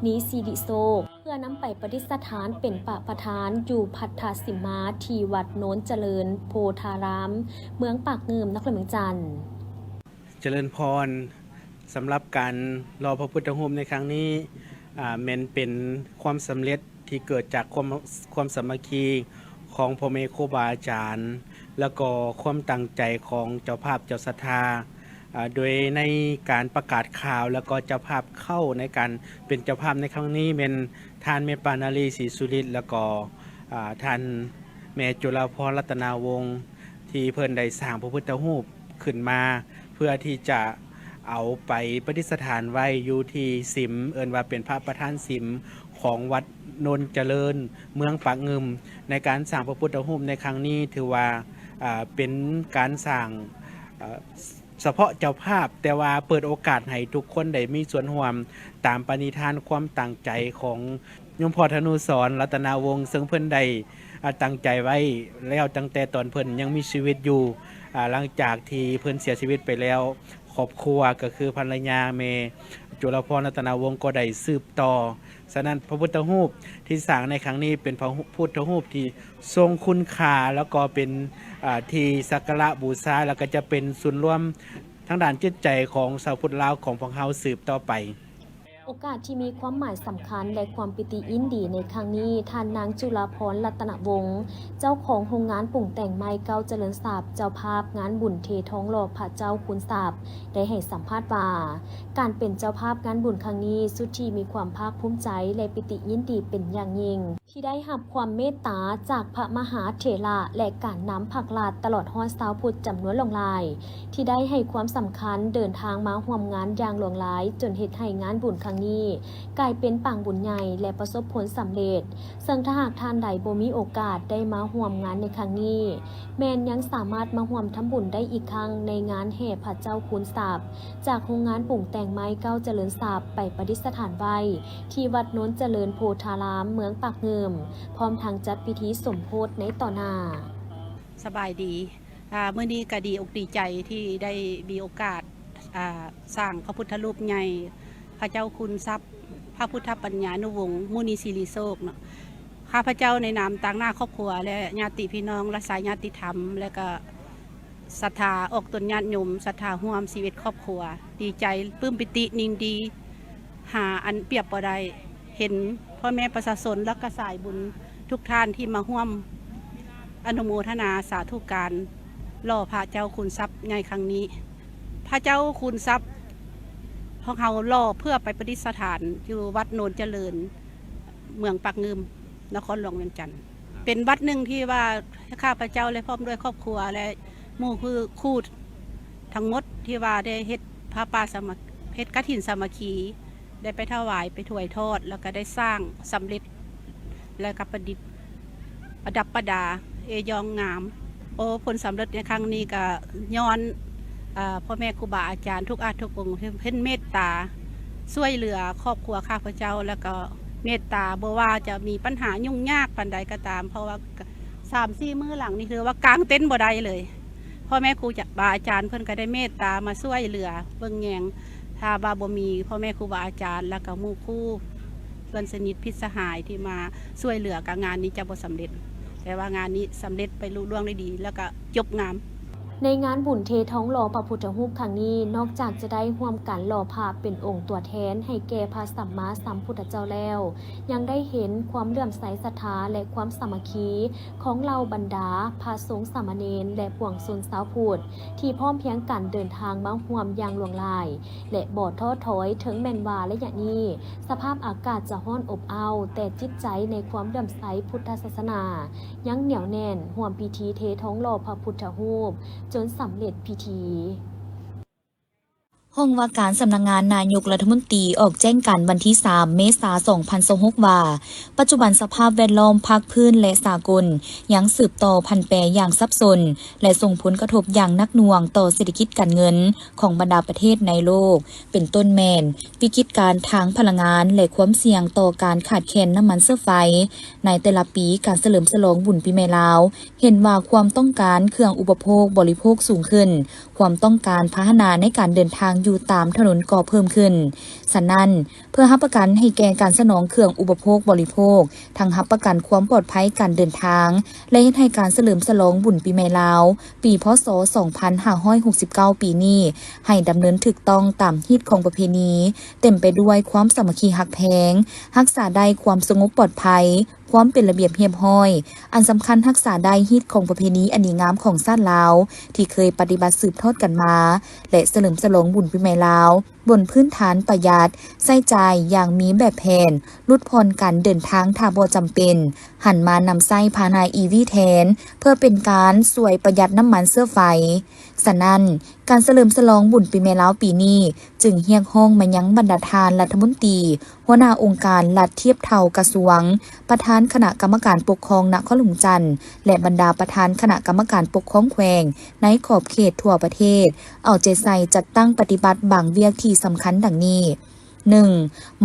ນີສິລິໂຊກ ເພື່ອນຳໄປປະດິດສະຖານເປັນປະປະທານຢູ່ພັດທະສິມມາ ທີ່ວັດໂນນຈະເລີນໂພທາລາມ ເມືອງປາກງື່ມ ນະຄອນຫຼວງວຽງຈັນ. ຈະເລີນພອນ, ສຳລັບການຫຼໍ່ພະພຸດທະຮູບໃນຄັ້ງນີ້ ອາ ແມ່ນເປັນຄວາມສຳເລັດ ທີ່ເກີດຈາກຄວາມ ຄວາມສາມັກຄີຂອງພໍ່ແມ່ຄູບາອາຈານ ແລ້ວກໍຄວາມຕັ້ງໃຈຂອງເຈົ້າພາບເຈົ້າສັດທາ, ອາ ໂດຍໃນການປະກາດຂ່າວ ແລ້ວກໍເຈົ້າພາບເຂົ້າໃນການເປັນເຈົ້າພາບໃນຄັ້ງນີ້ແມ່ນທ່ານແມ່ປ້ານາລີ ສີສຸລິດ ແລ້ວກໍ ອາ ທ່ານແມ່ຈຸລາພອນ ລັດຕະນາວົງ ທີ່ເພິ່ນໄດ້ສ້າງພະພຸດທະຮູບຂຶ້ນມາ ເພື່ອທີ່ຈະເອົາໄປປະດິດສະຖານໄວ້ຢູ່ທີ່ສິມ ເອີ້ນວ່າເປັນພະປະທານສິມຂອງວັດໂນນຈະເລີນ ເມືອງປາກງື່ມ. ໃນການສ້າງພະພຸດທະຮູບໃນຄັ້ງນີ້ ຖືວ່າ ເປັນການສ້າງ ສະເພາະເຈົ້າພາບ, ແຕ່ວ່າເປີດໂອກາດໃຫ້ທຸກຄົນໄດ້ມີສ່ວນຮ່ວມ ຕາມປະນິທານຄວາມຕັ້ງໃຈຂອງ ໂຍມພໍ່ທະນູສອນ ລັດຕະນາວົງ ເຊິ່ງເພິ່ນໄດ້ ອາ ຕັ້ງໃຈໄວ້ແລ້ວຕັ້ງແຕ່ຕອນເພິ່ນຍັງມີຊີວິດຢູ່. ອາ ຫຼັງຈາກທີ່ເພິ່ນເສຍຊີວິດໄປແລ້ວ, ຄອບຄົວ ກໍຄືພັນລະຍາແມ່ຈຸລາພອນ ລັດຕະນາວົງ ກໍໄດ້ສືບຕໍ່. ສະນັ້ນ ພະພຸດທະຮູບທີ່ສ້າງໃນຄັ້ງນີ້ ເປັນພະພຸດທະຮູບທີ່ຊົງຄຸນຄ່າ ແລ້ວກໍເປັນ ອາ ທີ່ສັກກາລະບູຊາ ແລ້ວກໍຈະເປັນສູນລວມທາງດ້ານຈິດໃຈຂອງຊາວພຸດລາວຂອງພວກເຮົາສືບຕໍ່ໄປ. ໂອກາດທີ່ມີຄວາມໝາຍສຳຄັນ ແລະ ຄວາມປີຕິຍິນດີໃນຄັ້ງນີ້, ທ່ານນາງ ຈຸລາພອນ ລັດຕະນະວົງ ເຈົ້າຂອງໂຮງງານປຸງແຕ່ງໄມ້ເກົ້າຈະເລີນຊັບ, ເຈົ້າພາບງານບຸນເທທອງຫຼໍ່ພະເຈົ້າຄູນຊັບ ໄດ້ໃຫ້ສຳພາດວ່າ, ການເປັນເຈົ້າພາບງານບຸນຄັ້ງນີ້ ສຸດທີ່ມີຄວາມພາກພູມໃຈ ແລະ ປີຕິຍິນດີເປັນຢ່າງຍິ່ງ ທີ່ໄດ້ຮັບຄວາມເມດຕາຈາກພະມະຫາເຖລະ ແລະ ການນຳພັກລັດ ຕະຫຼອດຮອດຊາວພຸດຈຳນວນຫຼວງຫຼາຍ ທີ່ໄດ້ໃຫ້ຄວາມສຳຄັນເດີນທາງມາຮ່ວມງານຢ່າງຫຼວງຫຼາຍ, ຈົນເຮັດໃຫ້ງານບຸນຄັ້ງນີ້ກາຍເປັນປາງບຸນໃຫຍ່ ແລະ ປະສົບຜົນສຳເລັດ. ເຊິ່ງຖ້າຫາກທ່ານໃດບໍ່ມີໂອກາດໄດ້ມາຮ່ວມງານໃນຄັ້ງນີ້, ແມ່ນຍັງສາມາດມາຮ່ວມທຳບຸນໄດ້ອີກຄັ້ງໃນງານແຫ່ພະເຈົ້າຄູນຊັບ ຈາກໂຮງງານປຸງແຕ່ງໄມ້ເກົ້າຈະເລີນຊັບ ໄປປະດິດສະຖານໄວ້ທີ່ວັດໂນນຈະເລີນໂພທາລາມ ເມືອງປາກງື່ມ, ພ້ອມທັງຈັດພິທີສົມໂພດໃນຕໍ່ໜ້າ. ສະບາຍດີ. ອາ ມື້ນີ້ກໍດີອົກດີໃຈທີ່ໄດ້ມີໂອກາດ ອາ ສ້າງພະພຸດທະຮູບໃຫຍ່ ພະເຈົ້າຄູນຊັບ ພະພຸດທະປັນຍານຸວົງ ມຸນີສິລິໂຊກເນາະ. ຂ້າພະເຈົ້າໃນນາມຕາງໜ້າຄອບຄົວ ແລະ ຍາດຕິພີ່ນ້ອງ ແລະ ສາຍຍາດຕິທຳ ແລະ ກໍສັດທາອອກຕົນຍາດໂຍມ ສັດທາຮ່ວມສິບເອັດຄອບຄົວ ດີໃຈ ປຶ້ມປີຕິຍິນດີ ຫາອັນປຽບບໍ່ໄດ້. ເຫັນພໍ່ແມ່ປະຊາຊົນ ແລະ ກະສາຍບຸນທຸກທ່ານທີ່ມາຮ່ວມອະນຸໂມທະນາສາທຸການຫຼໍ່ພະເຈົ້າຄູນຊັບໃຫຍ່ຄັ້ງນີ້. ພະເຈົ້າຄູນຊັບຂອງເຮົາຫຼໍ່ເພື່ອໄປປະດິດສະຖານຢູ່ວັດໂນນຈະເລີນ ເມືອງປາກງື່ມ ນະຄອນຫຼວງວຽງຈັນ. ເປັນວັດໜຶ່ງທີ່ວ່າຂ້າພະເຈົ້າ ແລະ ພ້ອມດ້ວຍຄອບຄົວ ແລະ ໝູ່ຄູ່ທັງໝົດທີ່ວ່າໄດ້ເຮັດຜ້າປ່າສາມັກ ເຮັດກະຖິນສາມັກຄີ ໄດ້ໄປຖວາຍ ໄປຖວາຍທອດ ແລ້ວກໍໄດ້ສ້າງສຳເລັດ ແລ້ວກໍປະດິດ ປະດັບປະດາເອຢອງງາມ. ໂອ້ ຜົນສຳເລັດໃນຄັ້ງນີ້ກໍຍ້ອນ ເອີ ພໍ່ແມ່ຄູບາອາຈານທຸກອາດທຸກອົງ ເພິ່ນເມດຕາຊ່ວຍເຫຼືອຄອບຄົວຂ້າພະເຈົ້າ ແລ້ວກໍເມດຕາ ບໍ່ວ່າຈະມີບັນຫາຫຍຸ້ງຍາກປານໃດກໍຕາມ ເພາະວ່າສາມສີ່ມື້ຫຼັງນີ້ຖືວ່າກາງເຕັນບໍ່ໄດ້ເລີຍ. ພໍ່ແມ່ຄູບາອາຈານເພິ່ນກໍໄດ້ເມດຕາມາຊ່ວຍເຫຼືອເບິ່ງແຍງ. ຖ້າວ່າບໍ່ມີພໍ່ແມ່ຄູບາອາຈານ ແລ້ວກໍໝູ່ຄູ່ເພື່ອນສະໜິດມິດສະຫາຍທີ່ມາຊ່ວຍເຫຼືອ ກະງານນີ້ຈະບໍ່ສຳເລັດ. ແຕ່ວ່າງານນີ້ສຳເລັດໄປລຸລ່ວງດ້ວຍດີ ແລ້ວກໍຈົບງາມ. ໃນງານບຸນເທທອງຫຼໍ່ພະພຸດທະຮູບຄັ້ງນີ້, ນອກຈາກຈະໄດ້ຮ່ວມກັນຫຼໍ່ພະເປັນອົງຕົວແທນໃຫ້ແກ່ພະສຳມາສຳພຸດທະເຈົ້າແລ້ວ, ຍັງໄດ້ເຫັນຄວາມເຫຼື້ອມໃສສັດທາ ແລະ ຄວາມສາມັກຄີ ຂອງເຫຼົ່າບັນດາພະສົງສາມະເນນ ແລະ ປວງຊົນຊາວພຸດ ທີ່ພ້ອມພຽງກັນເດີນທາງມາຮ່ວມຢ່າງຫຼວງຫຼາຍ ແລະ ບໍ່ທໍ້ຖອຍ. ເຖິງແມ່ນວ່າໄລຍະນີ້ສະພາບອາກາດຈະຮ້ອນອົບອ້າວ, ແຕ່ຈິດໃຈໃນຄວາມເຫຼື້ອມໃສພຸດທະສາສະໜາຍັງໜຽວແໜ້ນ, ຮ່ວມພິທີເທທອງຫຼໍ່ພະພຸດທະຮູບຈົນສຳເລັດພິທີ. ຫ້ອງວ່າການສຳນັກງານນາຍົກລັດຖະມົນຕີອອກແຈ້ງການວັນທີສາມ ເມສາ ສອງພັນຊາວຫົກ ວ່າ, ປັດຈຸບັນສະພາບແວດລ້ອມພາກພື້ນ ແລະ ສາກົນ ຍັງສືບຕໍ່ຜັນແປຢ່າງສັບສົນ ແລະ ສົ່ງຜົນກະທົບຢ່າງໜັກໜ່ວງຕໍ່ເສດຖະກິດການເງິນຂອງບັນດາປະເທດໃນໂລກ, ເປັນຕົ້ນແມ່ນວິກິດການທາງພະລັງງານ ແລະ ຄວາມສ່ຽງຕໍ່ການຂາດແຄນນ້ຳມັນເຊື້ອໄຟ. ໃນແຕ່ລະປີ, ການສະເຫຼີມສະຫຼອງບຸນປີໃໝ່ລາວ ເຫັນວ່າຄວາມຕ້ອງການເຄື່ອງອຸປະໂພກບໍລິໂພກສູງຂຶ້ນ, ຄວາມຕ້ອງການພາຫະນະໃນການເດີນທາງຢູ່ຕາມຖະໜົນກໍເພີ່ມຂຶ້ນ. ສະນັ້ນ, ເພື່ອຮັບປະກັນໃຫ້ແກ່ການສະໜອງເຄື່ອງອຸປະໂພກບໍລິໂພກ, ທັງຮັບປະກັນຄວາມປອດໄພການເດີນທາງ ແລະ ເຮັດໃຫ້ການສະເຫຼີມສະຫຼອງບຸນປີໃໝ່ລາວ ປີ ພ.ສ. ສອງພັນຫ້າຮ້ອຍຫົກສິບເກົ້າ ປີນີ້ ໃຫ້ດຳເນີນຖືກຕ້ອງຕາມຮີດຄອງປະເພນີ, ເຕັມໄປດ້ວຍຄວາມສາມັກຄີຮັກແພງ, ຮັກສາໄດ້ຄວາມສະຫງົບປອດໄພ, ຄວາມເປັນລະບຽບຮຽບຮ້ອຍ, ອັນສຳຄັນຮັກສາໄດ້ຮີດຄອງປະເພນີອັນດີງາມຂອງຊາດລາວ ທີ່ເຄີຍປະຕິບັດສືບທອດກັນມາ ແລະ ສະເຫຼີມສະຫຼອງບຸນປີໃໝ່ລາວ ບົນພື້ນຖານປະຢັດ, ໃຊ້ຈ່າຍຢ່າງມີແບບແຜນ, ຫຼຸດຜ່ອນການເດີນທາງຖ້າບໍ່ຈຳເປັນ, ຫັນມານຳໃຊ້ພາຫະນະອີວີແທນ ເພື່ອເປັນການຊ່ວຍປະຢັດນ້ຳມັນເຊື້ອໄຟ. ສະນັ້ນ, ການສະເຫຼີມສະຫຼອງບຸນປີໃໝ່ລາວປີນີ້ ຈຶ່ງຮຽກຮ້ອງມາຍັງບັນດາທ່ານລັດຖະມົນຕີ, ຫົວໜ້າອົງການລັດທຽບເທົ່າກະຊວງ, ປະທານຄະນະກຳມະການປົກຄອງນະຄອນຫຼວງຈັນ ແລະ ບັນດາປະທານຄະນະກຳມະການປົກຄອງແຂວງໃນຂອບເຂດທົ່ວປະເທດ ເອົາໃຈໃສ່ຈັດຕັ້ງປະຕິບັດບາງວຽກທີ່ສຳຄັນດັ່ງນີ້. ໜຶ່ງ,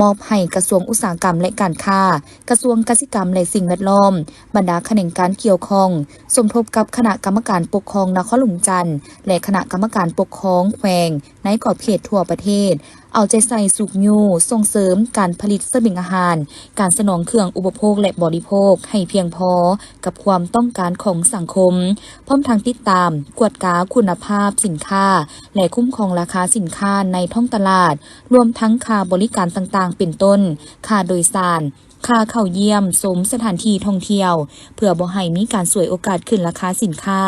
ມອບໃຫ້ກະຊວງອຸດສາຫະກຳ ແລະ ການຄ້າ, ກະຊວງກະສິກຳ ແລະ ສິ່ງແວດລ້ອມ, ບັນດາຂະແໜງການກ່ຽວຂ້ອງ ສົມທົບກັບຄະນະກຳມະການປົກຄອງນະຄອນຫຼວງຈັນ ແລະ ຄະນະກຳມະການປົກຄອງແຂວງໃນຂອບເຂດທົ່ວປະເທດ, ເອົາໃຈໃສ່ຊຸກຍູ້ສົ່ງເສີມການຜະລິດສະບຽງອາຫານ, ການສະໜອງເຄື່ອງອຸປະໂພກ ແລະ ບໍລິໂພກໃຫ້ພຽງພໍກັບຄວາມຕ້ອງການຂອງສັງຄົມ, ພ້ອມທັງຕິດຕາມ, ກວດກາຄຸນນະພາບສິນຄ້າ ແລະ ຄຸ້ມຄອງລາຄາສິນຄ້າໃນທ້ອງຕະຫຼາດ, ລວມທັງຄ່າບໍລິການຕ່າງໆ ເປັນຕົ້ນ ຄ່າໂດຍສານ, ຄ່າເຂົ້າຢ້ຽມຊົມສະຖານທີ່ທ່ອງທ່ຽວ ເພື່ອບໍ່ໃຫ້ມີການສວຍໂອກາດຂຶ້ນລາຄາສິນຄ້າ,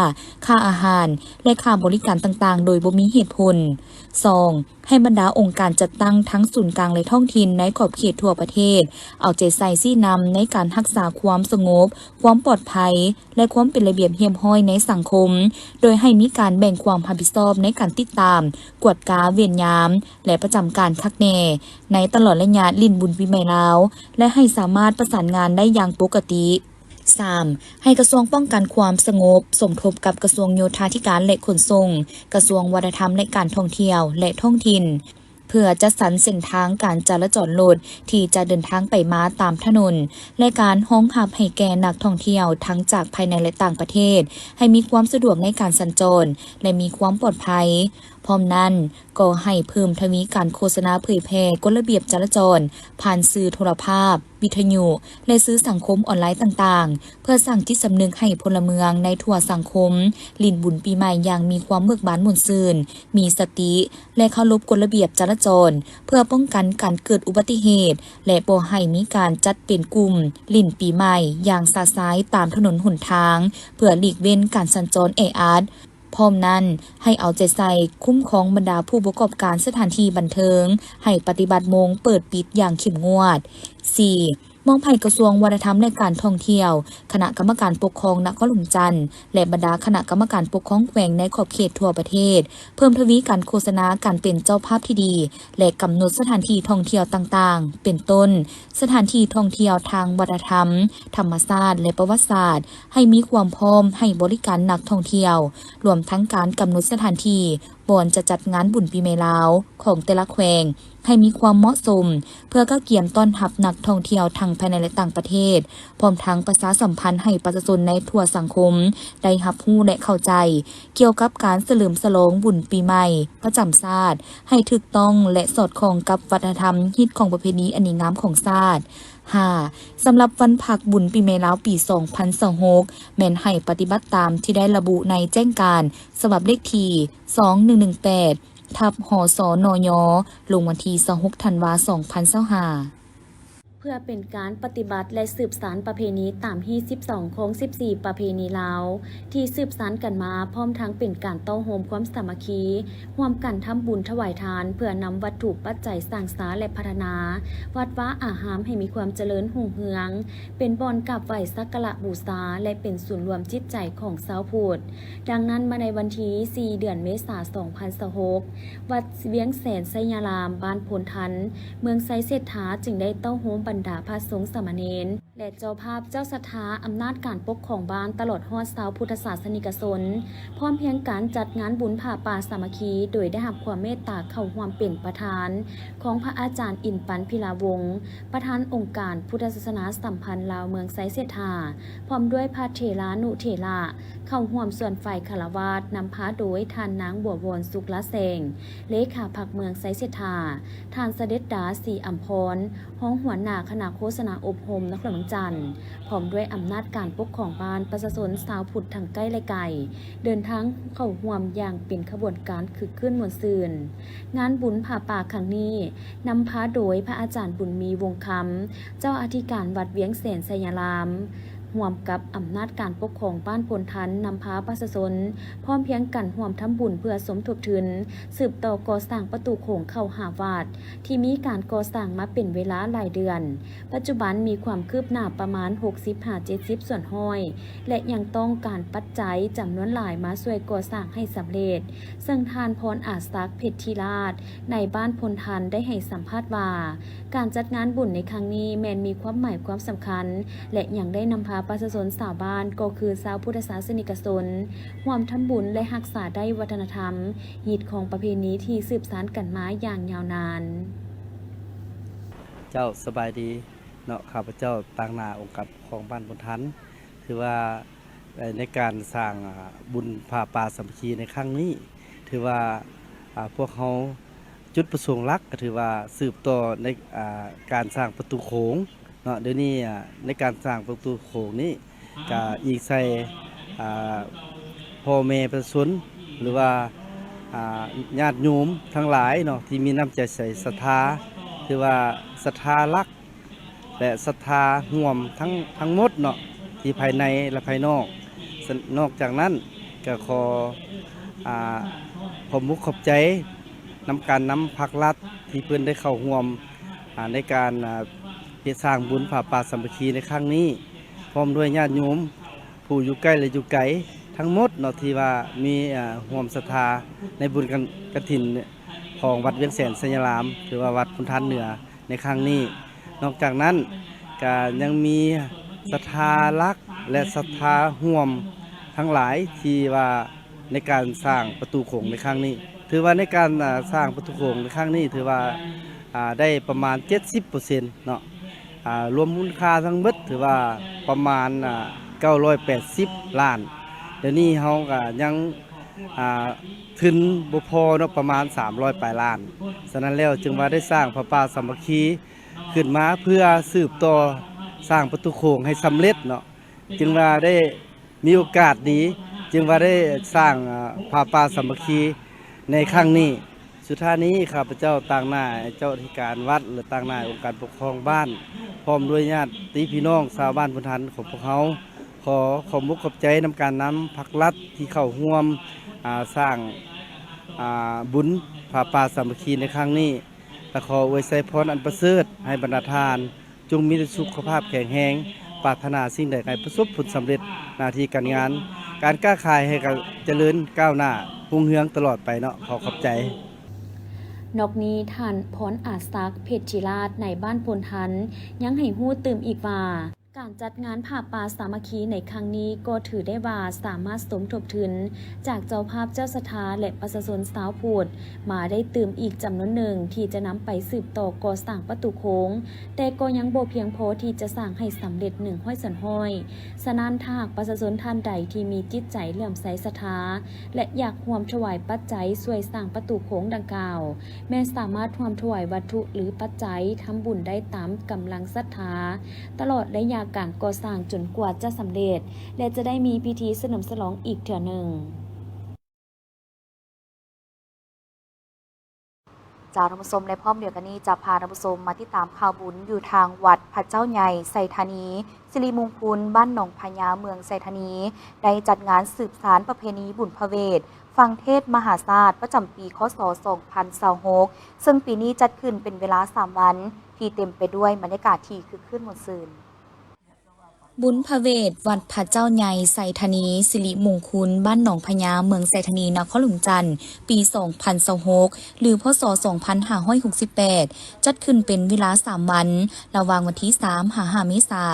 ຄ່າອາຫານ ແລະ ຄ່າບໍລິການຕ່າງໆ ໂດຍບໍ່ມີເຫດຜົນ. ສອງ, ໃຫ້ບັນດາອົງການຈັດຕັ້ງທັງສູນກາງ ແລະ ທ້ອງຖິ່ນໃນຂອບເຂດທົ່ວປະເທດ ເອົາໃຈໃສ່ຊີ້ນຳໃນການຮັກສາຄວາມສະຫງົບ, ຄວາມປອດໄພ ແລະ ຄວາມເປັນລະບຽບຮຽບຮ້ອຍໃນສັງຄົມ, ໂດຍໃຫ້ມີການແບ່ງຄວາມຮັບຜິດຊອບໃນການຕິດຕາມ, ກວດກາເວນຍາມ ແລະ ປະຈຳການຄັກແນ່ໃນຕະຫຼອດໄລຍະຫຼິ້ນບຸນປີໃໝ່ລາວ ແລະ ໃຫ້ສາມາດປະສານງານໄດ້ຢ່າງປົກກະຕິ. ສາມ, ໃຫ້ກະຊວງປ້ອງກັນຄວາມສະຫງົບສົມທົບກັບກະຊວງໂຍທາທິການ ແລະ ຂົນສົ່ງ, ກະຊວງວັດທະນະທຳ ແລະ ການທ່ອງທ່ຽວ ແລະ ທ້ອງຖິ່ນ ເພື່ອຈັດສັນເສັ້ນທາງການຈະລາຈອນລົດທີ່ຈະເດີນທາງໄປມາຕາມຖະໜົນ ແລະ ການຮອງຮັບໃຫ້ແກ່ນັກທ່ອງທ່ຽວທັງຈາກພາຍໃນ ແລະ ຕ່າງປະເທດ ໃຫ້ມີຄວາມສະດວກໃນການສັນຈອນ ແລະ ມີຄວາມປອດໄພ. ພ້ອມນັ້ນ, ກໍໃຫ້ເພີ່ມທະວີການໂຄສະນາເຜີຍແຜ່ກົດລະບຽບຈະລາຈອນ ຜ່ານສື່ໂທລະພາບ, ວິທະຍຸ ແລະ ສື່ສັງຄົມອອນລາຍຕ່າງໆ ເພື່ອສ້າງຈິດສຳນຶກໃຫ້ພົນລະເມືອງໃນທົ່ວສັງຄົມ ຫຼິ້ນບຸນປີໃໝ່ຢ່າງມີຄວາມເບີກບານມ່ວນຊື່ນ, ມີສະຕິ ແລະ ເຄົາລົບກົດລະບຽບຈະລາຈອນ ເພື່ອປ້ອງກັນການເກີດອຸບັດຕິເຫດ ແລະ ບໍ່ໃຫ້ມີການຈັດເປັນກຸ່ມຫຼິ້ນປີໃໝ່ຢ່າງຊະຊາຍຕາມຖະໜົນຫົນທາງ ເພື່ອຫຼີກເວັ້ນການສັນຈອນແອອັດ. ພ້ອມນັ້ນ, ໃຫ້ເອົາໃຈໃສ່ຄຸ້ມຄອງບັນດາຜູ້ປະກອບການສະຖານທີ່ບັນເທີງ ໃຫ້ປະຕິບັດໂມງເປີດປິດຢ່າງເຂັ້ມງວດ. ສີ່, ມອບໃຫ້ກະຊວງວັດທະນະທຳ ແລະ ການທ່ອງທ່ຽວ, ຄະນະກຳມະການປົກຄອງນະຄອນຫຼວງຈັນ ແລະ ບັນດາຄະນະກຳມະການປົກຄອງແຂວງໃນຂອບເຂດທົ່ວປະເທດ ເພີ່ມທະວີການໂຄສະນາການເປັນເຈົ້າພາບທີ່ດີ ແລະ ກຳນົດສະຖານທີ່ທ່ອງທ່ຽວຕ່າງໆ ເປັນຕົ້ນ ສະຖານທີ່ທ່ອງທ່ຽວທາງວັດທະນະທຳ, ທຳມະຊາດ ແລະ ປະຫວັດສາດ ໃຫ້ມີຄວາມພ້ອມໃຫ້ບໍລິການນັກທ່ອງທ່ຽວ, ລວມທັງການກຳນົດສະຖານທີ່ບ່ອນຈະຈັດງານບຸນປີໃໝ່ລາວຂອງແຕ່ລະແຂວງໃຫ້ມີຄວາມເໝາະສົມ ເພື່ອກະກຽມຕ້ອນຮັບນັກທ່ອງທ່ຽວທັງພາຍໃນ ແລະ ຕ່າງປະເທດ, ພ້ອມທັງປະຊາສຳພັນໃຫ້ປະຊາຊົນໃນທົ່ວສັງຄົມໄດ້ຮັບຮູ້ ແລະ ເຂົ້າໃຈ ກ່ຽວກັບການສະເຫຼີມສະຫຼອງບຸນປີໃໝ່ປະຈຳຊາດ ໃຫ້ຖືກຕ້ອງ ແລະ ສອດຄ່ອງກັບວັດທະນະທຳ, ຮີດຄອງປະເພນີອັນດີງາມຂອງຊາດ. ຫ້າ, ສຳລັບວັນພັກບຸນປີໃໝ່ລາວປີສອງພັນຊາວຫົກ ແມ່ນໃຫ້ປະຕິບັດຕາມທີ່ໄດ້ລະບຸໃນແຈ້ງການສະບັບເລກທີສອງໜຶ່ງໜຶ່ງແປດ ທັບ ຫສນຍ ລົງວັນທີຊາວຫົກ ທັນວາ ສອງພັນຊາວຫ້າ. ເພື່ອເປັນການປະຕິບັດ ແລະ ສືບສານປະເພນີຕາມຮີດສິບສອງ ຂອງສິບສີ່ປະເພນີລາວ ທີ່ສືບສານກັນມາ, ພ້ອມທັງເປັນການເຕົ້າໂຮມຄວາມສາມັກຄີ, ຮ່ວມກັນທຳບຸນຖວາຍທານ ເພື່ອນຳວັດຖຸປັດໄຈສ້າງສາ ແລະ ພັດທະນາວັດວາອາຮາມໃຫ້ມີຄວາມຈະເລີນຮຸ່ງເຮືອງ, ເປັນບ່ອນກາບໄຫວ້ສັກກາລະບູຊາ ແລະ ເປັນສູນລວມຈິດໃຈຂອງຊາວພຸດ. ດັ່ງນັ້ນ, ມາໃນວັນທີສີ່ ເດືອນເມສາ ສອງພັນຊາວຫົກ ວັດວຽງແສນໄຊຍາລາມ, ບ້ານໂພນທັນ, ເມືອງໄຊເສດຖາ ຈຶ່ງໄດ້ເຕົ້າໂຮມບັນດາພະສົງສາມະເນນ ແລະ ເຈົ້າພາບເຈົ້າສັດທາ, ອຳນາດການປົກຄອງບ້ານ, ຕະຫຼອດຮອດຊາວພຸດທະສາສະນິກະຊົນ, ພ້ອມພຽງກັນຈັດງານບຸນຜ້າປ່າສາມັກຄີ, ໂດຍໄດ້ຮັບຄວາມເມດຕາເຂົ້າຮ່ວມເປັນປະທານຂອງພະອາຈານ ອິນປັນ ພິລາວົງ, ປະທານອົງການພຸດທະສາສະໜາສຳພັນລາວເມືອງໄຊເສດຖາ, ພ້ອມດ້ວຍພະເຖລານຸເຖລະ ເຂົ້າຮ່ວມສ່ວນຝ່າຍຄາລະວາດ, ນຳພາໂດຍທ່ານນາງ ບົວວອນ ສຸກລະແສງ, ເລຂາພັກເມືອງໄຊເສດຖາ, ທ່ານສະເດັດດາ ສີອຳພອນ, ຮອງຫົວໜ້າຄະນະໂຄສະນາອົບຮົມນະຄອນຫຼວງວຽງຈັນ, ພ້ອມດ້ວຍອຳນາດການປົກຄອງບ້ານ, ປະຊາຊົນຊາວພຸດທັງໃກ້ ແລະ ໄກ ເດີນທາງເຂົ້າຮ່ວມຢ່າງເປັນຂະບວນການຄຶກຄື້ນມ່ວນຊື່ນ. ງານບຸນຜ້າປ່າຄັ້ງນີ້ ນຳພາໂດຍພະອາຈານ ບຸນມີ ວົງຄຳ, ເຈົ້າອະທິການວັດວຽງແສນໄຊຍາລາມ, ຮ່ວມກັບອຳນາດການປົກຄອງບ້ານໂພນທັນ, ນຳພາປະຊາຊົນ, ພ້ອມພຽງກັນຮ່ວມທຳບຸນເພື່ອສົມທົບທຶນ ສືບຕໍ່ກໍ່ສ້າງປະຕູໂຂງເຂົ້າຫາວັດ ທີ່ມີການກໍ່ສ້າງມາເປັນເວລາຫຼາຍເດືອນ, ປັດຈຸບັນມີຄວາມຄືບໜ້າປະມານຫົກສິບຫາເຈັດສິບສ່ວນຮ້ອຍ ແລະ ຍັງຕ້ອງການປັດໄຈຈຳນວນຫຼາຍມາຊ່ວຍກໍ່ສ້າງໃຫ້ສຳເລັດ, ເຊິ່ງທ່ານ ພອນອາສັກ ເພັດທິລາດ ນາຍບ້ານໂພນທັນ ໄດ້ໃຫ້ສຳພາດວ່າ, ການຈັດງານບຸນໃນຄັ້ງນີ້ແມ່ນມີຄວາມໝາຍຄວາມສຳຄັນ ແລະ ຍັງໄດ້ນຳພາປະຊາຊົນຊາວບ້ານ, ກໍຄືຊາວພຸດທະສາສະນິກະຊົນ, ຮ່ວມທຳບຸນ ແລະ ຮັກສາໄດ້ວັດທະນະທຳ, ຮີດຄອງປະເພນີທີ່ສືບສານກັນມາຢ່າງຍາວນານ. ເຈົ້າ, ສະບາຍດີເນາະ, ຂ້າພະເຈົ້າຕາງໜ້າອົງການປົກຄອງບ້ານໂພນທັນ ຖືວ່າ ເອີ່ ໃນການສ້າງ ອາ ບຸນຜ້າປ່າສາມັກຄີໃນຄັ້ງນີ້ ຖືວ່າ ອາ ພວກເຮົາ ຈຸດປະສົງຫຼັກກໍຖືວ່າສືບຕໍ່ໃນ ອ່າ ການສ້າງປະຕູໂຂງເນາະ. ດຽວນີ້ ອ່າ ໃນການສ້າງປະຕູໂຂງນີ້ ກະອີງໃສ່ ອ່າ ພໍ່ແມ່ປະຊາຊົນ ຫຼືວ່າ ອ່າ ຍາດໂຍມທັງຫຼາຍເນາະ ທີ່ມີນ້ຳໃຈໃສສັດທາ ຖືວ່າສັດທາຫຼັກ ແລະ ສັດທາຮ່ວມທັງ ທັງໝົດເນາະ ທີ່ພາຍໃນ ແລະ ພາຍນອກ. ສະ ນອກຈາກນັ້ນ ກະຂໍ ອ່າ ຂອບມຸກຂອບໃຈນຳການນຳພາກລັດ ທີ່ເພິ່ນໄດ້ເຂົ້າຮ່ວມ ອ່າ ໃນການ ອ່າ ເຮັດສ້າງບຸນຜ້າປ່າສາມັກຄີໃນຄັ້ງນີ້ ພ້ອມດ້ວຍຍາດໂຍມ ຜູ້ຢູ່ໃກ້ ແລະ ຢູ່ໄກທັງໝົດເນາະ ທີ່ວ່າມີ ເອີ ຮ່ວມສັດທາໃນບຸນກະ ກະຖິນຂອງວັດວຽງແສນໄຊຍະລາມ ຫຼືວ່າວັດພຸນທານເໜືອໃນຄັ້ງນີ້. ນອກຈາກນັ້ນ ກະຍັງມີສັດທາຫຼັກ ແລະ ສັດທາຮ່ວມທັງຫຼາຍ ທີ່ວ່າໃນການສ້າງປະຕູໂຂງໃນຄັ້ງນີ້ ຖືວ່າໃນການ ອາ ສ້າງປະຕູໂຂງໃນຄັ້ງນີ້ ຖືວ່າ ອາ ໄດ້ປະມານເຈັດສິບເປີເຊັນເນາະ. ອາ ລວມມູນຄ່າທັງເບິດຖືວ່າປະມານ ອາ ເກົ້າຮ້ອຍແປດສິບລ້ານ. ດຽວນີ້ເຮົາກະຍັງ ອາ ທຶນບໍ່ພໍເນາະ ປະມານສາມຮ້ອຍປາຍລ້ານ. ສະນັ້ນແລ້ວຈຶ່ງວ່າໄດ້ສ້າງຜ້າປ່າສາມັກຄີຂຶ້ນມາ ເພື່ອສືບຕໍ່ສ້າງປະຕູໂຂງໃຫ້ສຳເລັດເນາະ. ຈຶ່ງວ່າໄດ້ ມີໂອກາດດີ ຈຶ່ງວ່າໄດ້ສ້າງ ອາ ຜ້າປ່າສາມັກຄີໃນຄັ້ງນີ້. ສຸດທ້າຍນີ້ ຂ້າພະເຈົ້າຕາງໜ້າເຈົ້າອະທິການວັດ ແລະ ຕາງໜ້າອົງການປົກຄອງບ້ານ ພ້ອມດ້ວຍຍາດຕິພີ່ນ້ອງຊາວບ້ານພຸນທານຂອງພວກເຮົາ ຂໍຂອບມຸກຂອບໃຈນຳການນຳພາກລັດທີ່ເຂົ້າຮ່ວມ ອາ ສ້າງ ອາ ບຸນຜ້າປ່າສາມັກຄີໃນຄັ້ງນີ້ ແລະ ຂໍອວຍໄຊພອນອັນປະເສີດໃຫ້ບັນດາທ່ານ ຈົ່ງມີແຕ່ສຸຂະພາບແຂງແຮງ, ປາດຖະໜາສິ່ງໃດໃຫ້ປະສົບຜົນສຳເລັດ, ໜ້າທີ່ການງານ, ການຄ້າຂາຍໃຫ້ກະຈະເລີນກ້າວໜ້າ, ຮຸ່ງເຮືອງຕະຫຼອດໄປເນາະ. ຂໍຂອບໃຈ. ນອກນີ້ ທ່ານ ພອນອາສັກ ເພັດຈິລາດ ນາຍບ້ານໂພນທັນ ຍັງໃຫ້ຮູ້ຕື່ມອີກວ່າ ການຈັດງານຜ້າປ່າສາມັກຄີໃນຄັ້ງນີ້ ກໍຖືໄດ້ວ່າສາມາດສົມທົບທຶນຈາກເຈົ້າພາບເຈົ້າສັດທາ ແລະ ປະຊາຊົນຊາວພຸດ ມາໄດ້ຕື່ມອີກຈຳນວນໜຶ່ງ ທີ່ຈະນຳໄປສືບຕໍ່ກໍ່ສ້າງປະຕູໂຂງ, ແຕ່ກໍຍັງບໍ່ພຽງພໍທີ່ຈະສ້າງໃຫ້ສຳເລັດໜຶ່ງຮ້ອຍສ່ວນຮ້ອຍ. ສະນັ້ນ ຖ້າຫາກປະຊາຊົນທ່ານໃດທີ່ມີຈິດໃຈເຫຼື້ອມໃສສັດທາ ແລະ ຢາກຮ່ວມຖວາຍປັດໄຈຊ່ວຍສ້າງປະຕູໂຂງດັ່ງກ່າວ, ແມ່ນສາມາດຮ່ວມຖວາຍວັດຖຸ ຫຼື ປັດໄຈທຳບຸນໄດ້ຕາມກຳລັງສັດທາ ຕະຫຼອດໄລຍະການກໍ່ສ້າງຈົນກວ່າຈະສຳເລັດ ແລະ ຈະໄດ້ມີພິທີສະເຫຼີມສະຫຼອງອີກເທື່ອໜຶ່ງ. ເຈົ້າ ທ່ານຜູ້ຊົມ ແລະ ພ້ອມດຽວກັນນີ້ ຈະພາທ່ານຜູ້ຊົມມາຕິດຕາມຂ່າວບຸນຢູ່ທາງວັດພະເຈົ້າໃຫຍ່ ໄຊທານີ ສິລິມຸງຄຸນ ບ້ານໜອງພະຍາ ເມືອງໄຊທານີ ໄດ້ຈັດງານສືບສານປະເພນີບຸນພະເວດ ຟັງເທດມະຫາຊາດ ປະຈຳປີ ຄ.ສ. ສອງພັນຊາວຫົກ ເຊິ່ງປີນີ້ຈັດຂຶ້ນເປັນເວລາສາມວັນ ທີ່ເຕັມໄປດ້ວຍບັນຍາກາດທີ່ຄຶກຄື້ນມ່ວນຊື່ນ. ບຸນພະເວດ ວັດພະເຈົ້າໃຫຍ່ ໄຊທານີ ສິລິມຸງຄຸນ ບ້ານໜອງພະຍາ ເມືອງໄຊທານີ ນະຄອນຫຼວງຈັນ ປີ ສອງພັນຊາວຫົກ ຫຼື ພ.ສ. ສອງພັນຫ້າຮ້ອຍຫົກສິບແປດ ຈັດຂຶ້ນເປັນເວລາສາມວັນ ລະຫວ່າງວັນທີສາມ ຫາ ຫ້າ ເມສາ,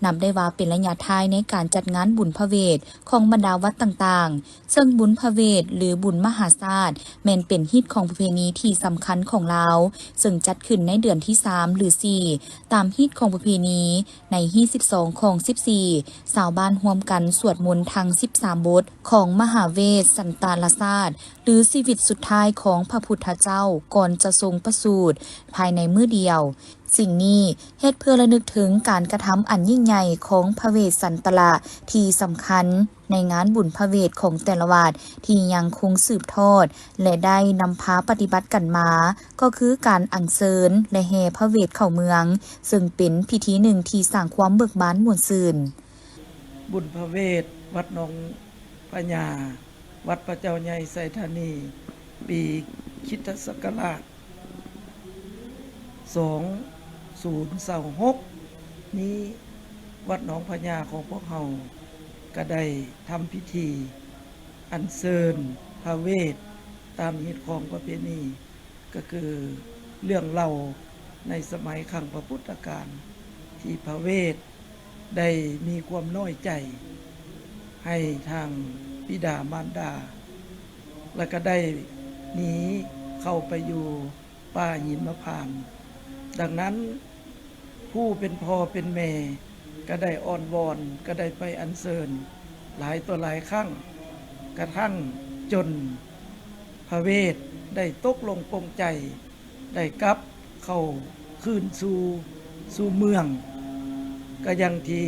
ນັບໄດ້ວ່າເປັນໄລຍະທ້າຍໃນການຈັດງານບຸນພະເວດຂອງບັນດາວັດຕ່າງໆ. ເຊິ່ງບຸນພະເວດ ຫຼື ບຸນມະຫາຊາດ ແມ່ນເປັນຮີດຄອງປະເພນີທີ່ສຳຄັນຂອງລາວ, ເຊິ່ງຈັດຂຶ້ນໃນເດືອນທີສາມ ຫຼື ສີ່ ຕາມຮີດຄອງປະເພນີ. ໃນຮີດສິບສອງ ຄອງສິບສີ່ ຊາວບ້ານຮ່ວມກັນສວດມົນທັງສິບສາມບົດຂອງມະຫາເວດສັນຕະລະຊາດ ຫຼື ຊີວິດສຸດທ້າຍຂອງພະພຸດທະເຈົ້າ ກ່ອນຈະຊົງປະສູດພາຍໃນມື້ດຽວ. ສິ່ງນີ້ເຮັດເພື່ອລະນຶກເຖິງການກະທຳອັນຍິ່ງໃຫຍ່ຂອງພະເວດສັນຕະລະທີ່ສຳຄັນ ໃນງານບຸນພະເວດຂອງແຕ່ລະວັດທີ່ຍັງຄົງສືບທອດ ແລະ ໄດ້ນຳພາປະຕິບັດກັນມາ ກໍຄືການອັນເຊີນ ແລະ ແຫ່ພະເວດເຂົ້າເມືອງ, ເຊິ່ງເປັນພິທີໜຶ່ງທີ່ສ້າງຄວາມເບີກບານມ່ວນຊື່ນ. ບຸນພະເວດວັດໜອງພະຍາ ວັດພະເຈົ້າໃຫຍ່ໄຊທານີ ປີຄຣິສຕະສັກກະລາດ ສອງພັນຊາວຫົກ ນີ້ ວັດໜອງພະຍາຂອງພວກເຮົາກະໄດ້ທຳພິທີອັນເຊີນພະເວດຕາມຮີດຄອງປະເພນີ ກະຄືເລື່ອງເລົ່າໃນສະໄໝຄັ້ງພະພຸດທະການ ທີ່ພະເວດ ໄດ້ມີຄວາມນ້ອຍໃຈໃຫ້ທາງບິດາມານດາ ແລະ ກະໄດ້ໜີເຂົ້າໄປຢູ່ປ່າຫິມມະພານ. ດັ່ງນັ້ນ ຜູ້ເປັນພໍ່ເປັນແມ່ກະໄດ້ອ້ອນວອນ, ກະໄດ້ໄປອັນເຊີນຫຼາຍຕໍ່ຫຼາຍຄັ້ງ, ກະທັ້ງຈົນພະເວດໄດ້ຕົກລົງປົງໃຈ ໄດ້ກັບເຂົ້າຄືນສູ່ ສູ່ເມືອງ ກະຢ່າງທີ່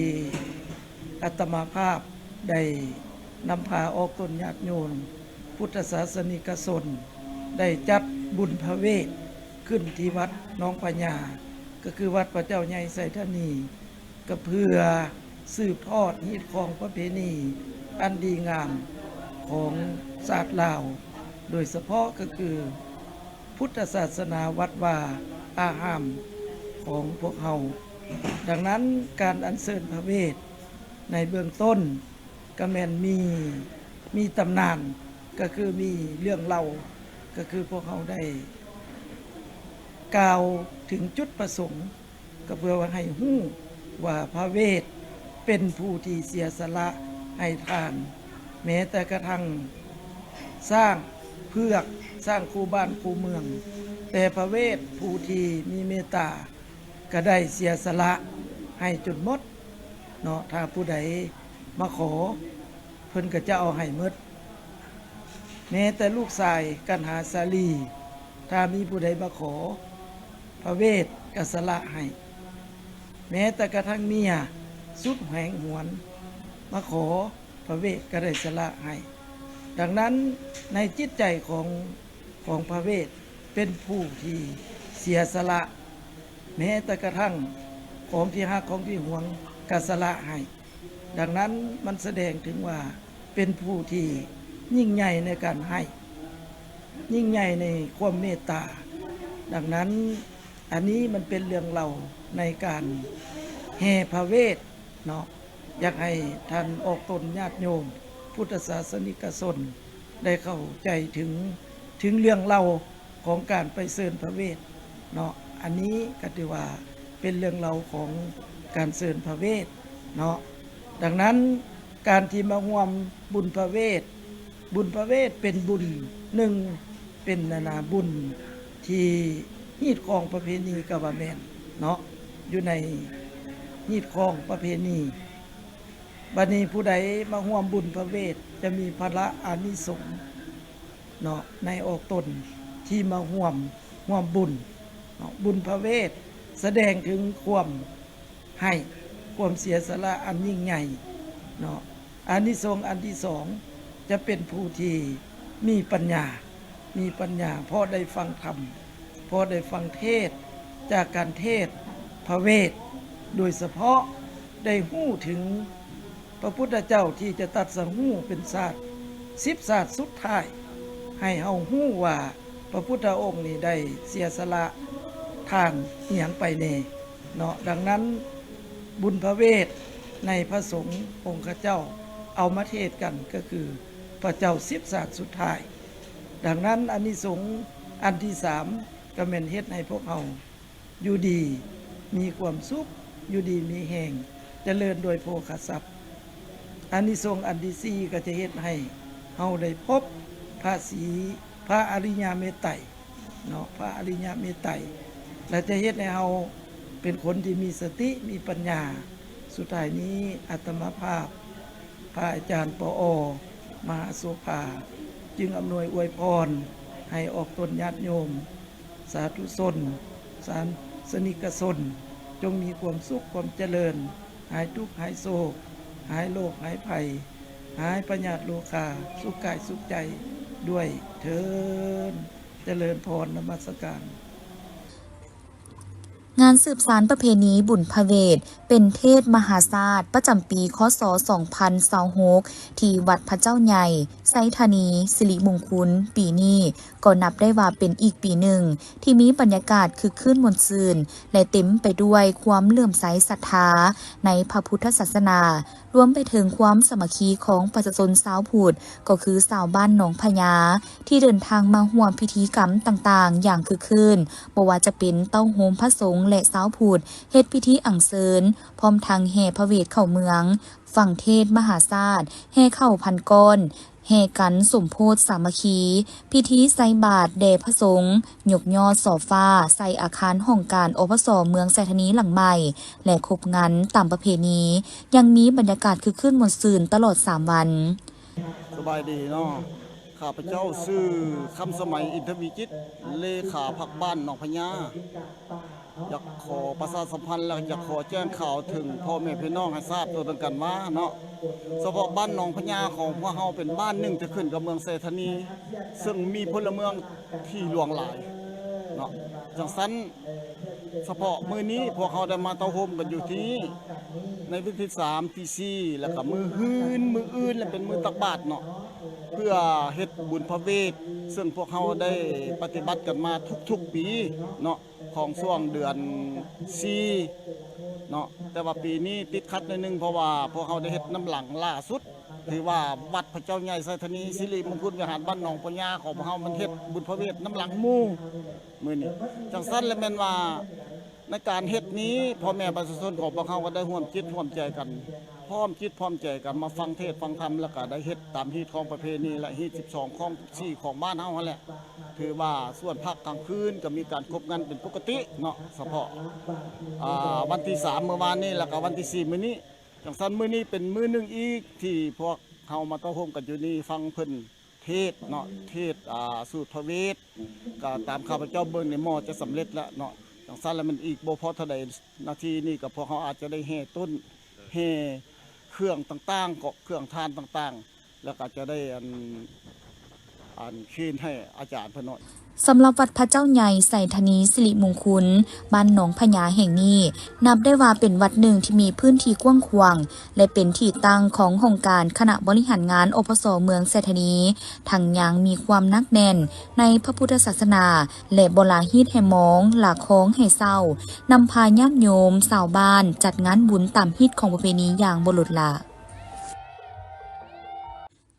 ອາດຕະມາພາບໄດ້ນຳພາອອກຕົນຍາດໂຍມ ພຸດທະສາສະນິກະຊົນ ໄດ້ຈັດບຸນພະເວດຂຶ້ນທີ່ວັດໜອງພະຍາ ກະຄືວັດພະເຈົ້າໃຫຍ່ໄຊທານີ ກະເພື່ອສືບທອດຮີດຄອງປະເພນີອັນດີງາມຂອງຊາດລາວ ໂດຍສະເພາະກະຄືພຸດທະສາສະໜາວັດວາອາຮາມຂອງພວກເຮົາ. ດັ່ງນັ້ນ ການອັນເຊີນພະເວດໃນເບື້ອງຕົ້ນ ກະແມ່ນມີ ມີຕຳນານ ກະຄືມີເລື່ອງເລົ່າ ກະຄືພວກເຮົາໄດ້ກ່າວເຖິງຈຸດປະສົງ ກະເພື່ອວ່າໃຫ້ຮູ້ວ່າພະເວດເປັນຜູ້ທີ່ເສຍສະຫຼະໃຫ້ທານ ແມ້ແຕ່ກະທັ່ງຊ້າງເຜືອກ ຊ້າງຄູ່ບ້ານຄູ່ເມືອງ ແຕ່ພະເວດຜູ້ທີ່ມີເມດຕາ ກະໄດ້ເສຍສະຫຼະໃຫ້ຈົນໝົດເນາະ. ຖ້າຜູ້ໃດມາຂໍ ເພິ່ນກະຈະເອົາໃຫ້ໝົດ ແມ້ແຕ່ລູກຊາຍກັນຫາສາລີ ຖ້າມີຜູ້ໃດມາຂໍ ພະເວດກະສະຫຼະໃຫ້ ແມ້ແຕ່ກະທັ່ງເມຍສຸດແຫງຫວນມາຂໍ ພະເວດກະໄດ້ສະຫຼະໃຫ້. ດັ່ງນັ້ນ ໃນຈິດໃຈຂອງ ຂອງພະເວດ ເປັນຜູ້ທີ່ເສຍສະຫຼະ ແມ້ແຕ່ກະທັ່ງຂອງທີ່ຮັກຂອງທີ່ຫວງກະສະຫຼະໃຫ້. ດັ່ງນັ້ນ ມັນສະແດງເຖິງວ່າເປັນຜູ້ທີ່ຍິ່ງໃຫຍ່ໃນການໃຫ້ ຍິ່ງໃຫຍ່ໃນຄວາມເມດຕາ. ດັ່ງນັ້ນ ອັນນີ້ມັນເປັນເລື່ອງເລົ່າໃນການແຫ່ພະເວດເນາະ. ຢາກໃຫ້ທ່ານອອກຕົນຍາດໂຍມ ພຸດທະສາສະນິກະຊົນ ໄດ້ເຂົ້າໃຈເຖິງ ເຖິງເລື່ອງເລົ່າຂອງການໄປເຊີນພະເວດເນາະ. ອັນນີ້ກະຖືວ່າເປັນເລື່ອງເລົ່າຂອງການເຊີນພະເວດເນາະ. ດັ່ງນັ້ນ ການທີ່ມາຮ່ວມບຸນພະເວດ ບຸນພະເວດເປັນບຸນໜຶ່ງ ເປັນ ອັນນາ ບຸນທີ່ຮີດຄອງປະເພນີກະວ່າແມ່ນເນາະ ຢູ່ໃນຮີດຄອງປະເພນີ. ບັດນີ້ຜູ້ໃດມາຮ່ວມບຸນພະເວດ ຈະມີພະລະອານິສົງເນາະ ໃນອອກຕົນທີ່ມາຮ່ວມ ຮ່ວມບຸນເນາະ. ບຸນພະເວດສະແດງເຖິງຄວາມ ໃຫ້ຄວາມເສຍສະຫຼະອັນຍິ່ງໃຫຍ່ເນາະ. ອານິສົງອັນທີສອງ ຈະເປັນຜູ້ທີ່ມີປັນຍາ ມີປັນຍາ ເພາະໄດ້ຟັງທຳ ເພາະໄດ້ຟັງເທດ ຈາກການເທດພະເວດ ໂດຍສະເພາະໄດ້ຮູ້ເຖິງ ພະພຸດທະເຈົ້າທີ່ຈະຕັດສະຮູ້ເປັນຊາດ ສິບຊາດສຸດທ້າຍ ໃຫ້ເຮົາຮູ້ວ່າພະພຸດທະອົງນີ້ໄດ້ເສຍສະຫຼະທານອີ່ຫຍັງໄປແດ່ເນາະ. ດັ່ງນັ້ນ ບຸນພະເວດໃນພະສົງອົງຄະເຈົ້າເອົາມາເທດກັນ ກໍຄືພະເຈົ້າສິບຊາດສຸດທ້າຍ. ດັ່ງນັ້ນ ອານິສົງອັນທີສາມ ກໍແມ່ນເຮັດໃຫ້ພວກເຮົາ ຢູ່ດີມີຄວາມສຸກ ຢູ່ດີມີແຮງ ຈະເລີນດ້ວຍໂພຄະຊັບ. ອານິສົງອັນທີສີ່ ກໍຈະເຮັດໃຫ້ເຮົາໄດ້ພົບພະສີ ພະອະລິຍະເມດໄຕເນາະ ພະອະລິຍະເມດໄຕ ແລະ ຈະເຮັດໃຫ້ເຮົາເປັນຄົນທີ່ມີສະຕິ ມີປັນຍາ. ສຸດທ້າຍນີ້ ອາດຕະມາພາບ ພະອາຈານ ປອ ມະຫາໂສພາ ຈຶ່ງອຳນວຍອວຍພອນໃຫ້ອອກຕົນຍາດໂຍມ ສາທຸຊົນ ສາສະນິກະຊົນ ຈົ່ງມີຄວາມສຸກຄວາມຈະເລີນ ຫາຍທຸກຫາຍໂສກ ຫາຍໂລກຫາຍໄພ ຫາຍພະຍາດໂລຄາ ສຸກກາຍສຸກໃຈດ້ວຍເທີ້ນ. ຈະເລີນພອນ ນະມັດສະການ. ງານສືບສານປະເພນີບຸນພະເວດ ເປັນເທດມະຫາຊາດ ປະຈຳປີ ຄ.ສ. ສອງພັນຊາວຫົກ ທີ່ວັດພະເຈົ້າໃຫຍ່ ໄຊທານີ ສິລິມຸງຄຸນ ປີນີ້ກໍນັບໄດ້ວ່າເປັນອີກປີໜຶ່ງ ທີ່ມີບັນຍາກາດຄຶກຄື້ນມ່ວນຊື່ນ ແລະ ເຕັມໄປດ້ວຍຄວາມເຫຼື້ອມໃສສັດທາໃນພະພຸດທະສາສະໜາ, ລວມໄປເຖິງຄວາມສາມັກຄີຂອງປະຊາຊົນຊາວພຸດ ກໍຄືຊາວບ້ານໜອງພະຍາ ທີ່ເດີນທາງມາຮ່ວມພິທີກຳຕ່າງໆຢ່າງຄຶກຄື້ນ, ບໍ່ວ່າຈະເປັນເຕົ້າໂຮມພະສົງ ແລະ ຊາວພຸດ ເຮັດພິທີອັງເຊີນ, ພ້ອມທັງແຫ່ພະເວດເຂົ້າເມືອງ, ຟັງເທດມະຫາຊາດ, ແຫ່ເຂົ້າພັນກ້ອນ, ແຫ່ກັນສົມໂພດສາມັກຄີ, ພິທີໃສ່ບາດແດ່ພະສົງ, ຍົກຍອດສໍຟ້າໃສ່ອາຄານຫ້ອງການ ອພສ ເມືອງໄຊທານີຫຼັງໃໝ່ ແລະ ຄົບງັນຕາມປະເພນີ, ຍັງມີບັນຍາກາດຄຶກຄື້ນມ່ວນຊື່ນຕະຫຼອດສາມວັນ. ສະບາຍດີເນາະ. ຂ້າພະເຈົ້າຊື່ ຄຳສະໄໝ ອິນທະວີຈິດ ເລຂາພັກບ້ານໜອງພະຍາ. ຢາກຂໍປະຊາສຳພັນ ແລະ ຢາກຂໍແຈ້ງຂ່າວເຖິງພໍ່ແມ່ພີ່ນ້ອງໃຫ້ຊາບໂຕນຳກັນວ່າເນາະ, ສະເພາະບ້ານໜອງພະຍາຂອງພວກເຮົາເປັນບ້ານໜຶ່ງທີ່ຂຶ້ນກັບເມືອງໄຊທານີ ເຊິ່ງມີພົນລະເມືອງທີ່ຫຼວງຫຼາຍເນາະ. ຈັ່ງຊັ້ນ ສະເພາະມື້ນີ້ພວກເຮົາໄດ້ມາເຕົ້າໂຮມກັນຢູ່ທີ່ນີ້ ໃນວັນທີສາມ ທີສີ່ ແລ້ວກໍມື້ຮືນ ມື້ອື່ນ ແລະ ເປັນມື້ຕັກບາດເນາະ ເພື່ອເຮັດບຸນພະເວດ ເຊິ່ງພວກເຮົາໄດ້ປະຕິບັດກັນມາທຸກໆປີເນາະ ຂອງຊ່ວງເດືອນສີ່ເນາະ. ແຕ່ວ່າປີນີ້ຕິດຂັດໜ້ອຍໜຶ່ງ ເພາະວ່າພວກເຮົາໄດ້ເຮັດນຳຫຼັງຫຼ້າສຸດ ຖືວ່າວັດພະເຈົ້າໃຫຍ່ໄຊທານີ ສິລິມຸງຄຸນວິຫານ ບ້ານໜອງພະຍາຂອງພວກເຮົາ ມັນເຮັດບຸນພະເວດນຳຫຼັງໝູ່ ມື້ນີ້. ຈັ່ງຊັ້ນແລ້ວແມ່ນວ່າ ໃນການເຮັດນີ້ ພໍ່ແມ່ປະຊາຊົນຂອງພວກເຮົາກໍໄດ້ຮ່ວມຈິດຮ່ວມໃຈກັນ ພ້ອມຈິດພ້ອມໃຈກັນມາຟັງເທດຟັງທຳ ແລ້ວກໍໄດ້ເຮັດຕາມຮີດຄອງປະເພນີ ແລະ ຮີດສິບສອງ ຄອງສິບສີ່ ຂອງບ້ານເຮົາຫັ້ນແຫຼະ. ຖືວ່າສ່ວນພາກກາງຄືນກໍມີການກົບງັນເປັນປົກກະຕິເນາະ ສະເພາະ ອ່າ ວັນທີສາມ ມື້ວານນີ້ ແລ້ວກໍວັນທີສີ່ ມື້ນີ້. ຈັ່ງຊັ້ນມື້ນີ້ເປັນມື້ໜຶ່ງອີກທີ່ພວກເຮົາມາເຕົ້າໂຮມກັນຢູ່ນີ້ ຟັງເພິ່ນ ເທດເນາະ ເທດ ອ່າ ສູດພະເວດ ກໍຕາມຂ້າພະເຈົ້າເບິ່ງນີ້ໝໍ້ຈະສຳເລັດແລ້ວເນາະ. ຈັ່ງຊັ້ນແລ້ວມັນອີກບໍ່ພໍເທົ່າໃດນາທີນີ້ ກໍພວກເຮົາອາດຈະໄດ້ແຫ່ຕົ້ນ ແຫ່ເຄື່ອງຕ່າງໆ ເກາະເຄື່ອງທານຕ່າງໆ ແລ້ວກໍຈະໄດ້ອັນ ອັນເຄນໃຫ້ອາຈານເພິ່ນເນາະ. ສຳລັບວັດພະເຈົ້າໃຫຍ່ໄຊທານີສິລິມຸງຄຸນ ບ້ານໜອງພະຍາແຫ່ງນີ້ ນັບໄດ້ວ່າເປັນວັດໜຶ່ງທີ່ມີພື້ນທີ່ກວ້າງຂວາງ ແລະ ເປັນທີ່ຕັ້ງຂອງຫ້ອງການຄະນະບໍລິຫານງານ ອພສ ເມືອງໄຊທານີ, ທັງຍັງມີຄວາມໜັກແໜ້ນໃນພະພຸດທະສາສະໜາ ແລະ ບໍ່ລະຮີດແຮ່ມອງ ລະຄອງໃຫ້ເຊົ່າ, ນຳພາຍາດໂຍມຊາວບ້ານຈັດງານບຸນຕາມຮີດຄອງປະເພນີຢ່າງບໍ່ລົດລະ.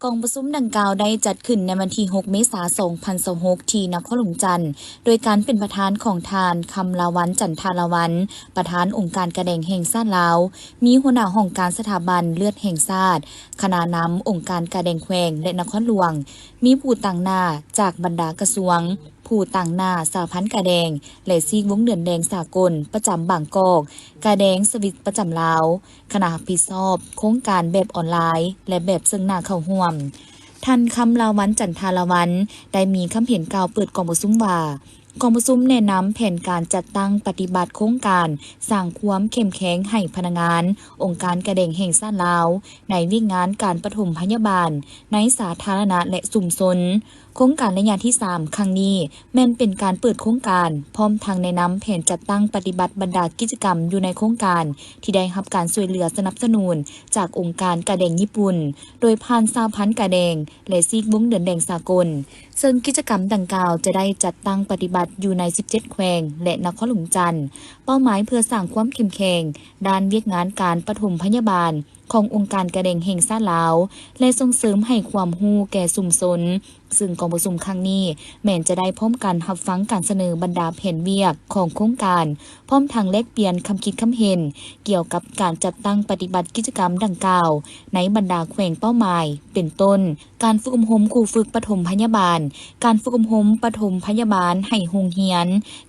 ກອງປະຊຸມດັ່ງກ່າວໄດ້ຈັດຂຶ້ນໃນວັນທີຫົກ ເມສາ ສອງພັນຊາວຫົກ ທີ່ນະຄອນຫຼວງຈັນ ໂດຍການເປັນປະທານຂອງທ່ານ ຄຳລາວັນ ຈັນທາລາວັນ ປະທານອົງການກາແດງແຫ່ງຊາດລາວ, ມີຫົວໜ້າຫ້ອງການສະຖາບັນເລືອດແຫ່ງຊາດ, ຄະນະນຳອົງການກາແດງແຂວງ ແລະ ນະຄອນຫຼວງ, ມີຜູ້ຕາງໜ້າຈາກບັນດາກະຊວງ, ຜູ້ຕາງໜ້າສະຫະພັນກາແດງ ແລະ ຊີກວົງເດືອນແດງສາກົນປະຈຳບາງກອກ, ກາແດງສະວິດປະຈຳລາວ, ຄະນະຮັບຜິດຊອບໂຄງການແບບອອນລາຍ ແລະ ແບບເຊິ່ງໜ້າເຂົ້າຮ່ວມ. ທ່ານ ຄຳລາວັນ ຈັນທາລາວັນ ໄດ້ມີຄຳເຫັນກ່າວເປີດກອງປະຊຸມວ່າ, ກອງປະຊຸມແນະນຳແຜນການຈັດຕັ້ງປະຕິບັດໂຄງການສ້າງຄວາມເຂັ້ມແຂງໃຫ້ພະນັກງານອົງການກາແດງແຫ່ງຊາດລາວ ໃນວຽກງານການປະຖົມພະຍາບານໃນສາທາລະນະ ແລະ ຊຸມຊົນ. ໂຄງການໄລຍະທີສາມຄັ້ງນີ້ ແມ່ນເປັນການເປີດໂຄງການ ພ້ອມທັງແນະນຳແຜນຈັດຕັ້ງປະຕິບັດບັນດາກິດຈະກຳຢູ່ໃນໂຄງການ ທີ່ໄດ້ຮັບການຊ່ວຍເຫຼືອສະໜັບສະໜູນຈາກອົງການກາແດງຍີ່ປຸ່ນ ໂດຍຜ່ານສະຫະພັນກາແດງ ແລະ ຊີກວົງເດືອນແດງສາກົນ, ເຊິ່ງກິດຈະກຳດັ່ງກ່າວຈະໄດ້ຈັດຕັ້ງປະຕິບັດຢູ່ໃນສິບເຈັດແຂວງ ແລະ ນະຄອນຫຼວງຈັນ. ເປົ້າໝາຍເພື່ອສ້າງຄວາມເຂັ້ມແຂງດ້ານວຽກງານການປະຖົມພະຍາບານ ຂອງອົງການກາແດງແຫ່ງຊາດລາວ ແລະ ສົ່ງເສີມໃຫ້ຄວາມຮູ້ແກ່ຊຸມຊົນ, ເຊິ່ງກອງປະຊຸມຄັ້ງນີ້ແມ່ນຈະໄດ້ພ້ອມກັນຮັບຟັງການສະເໜີບັນດາແຜນວຽກຂອງໂຄງການ, ພ້ອມທັງແລກປ່ຽນຄຳຄິດຄຳເຫັນກ່ຽວກັບການຈັດຕັ້ງປະຕິບັດກິດຈະກຳດັ່ງກ່າວໃນບັນດາແຂວງເປົ້າໝາຍ ເປັນຕົ້ນ ການຝຶກອົບຮົມຄູຝຶກປະຖົມພະຍາບານ, ການຝຶກອົບຮົມປະຖົມພະຍາບານໃຫ້ໂຮງຮຽນ,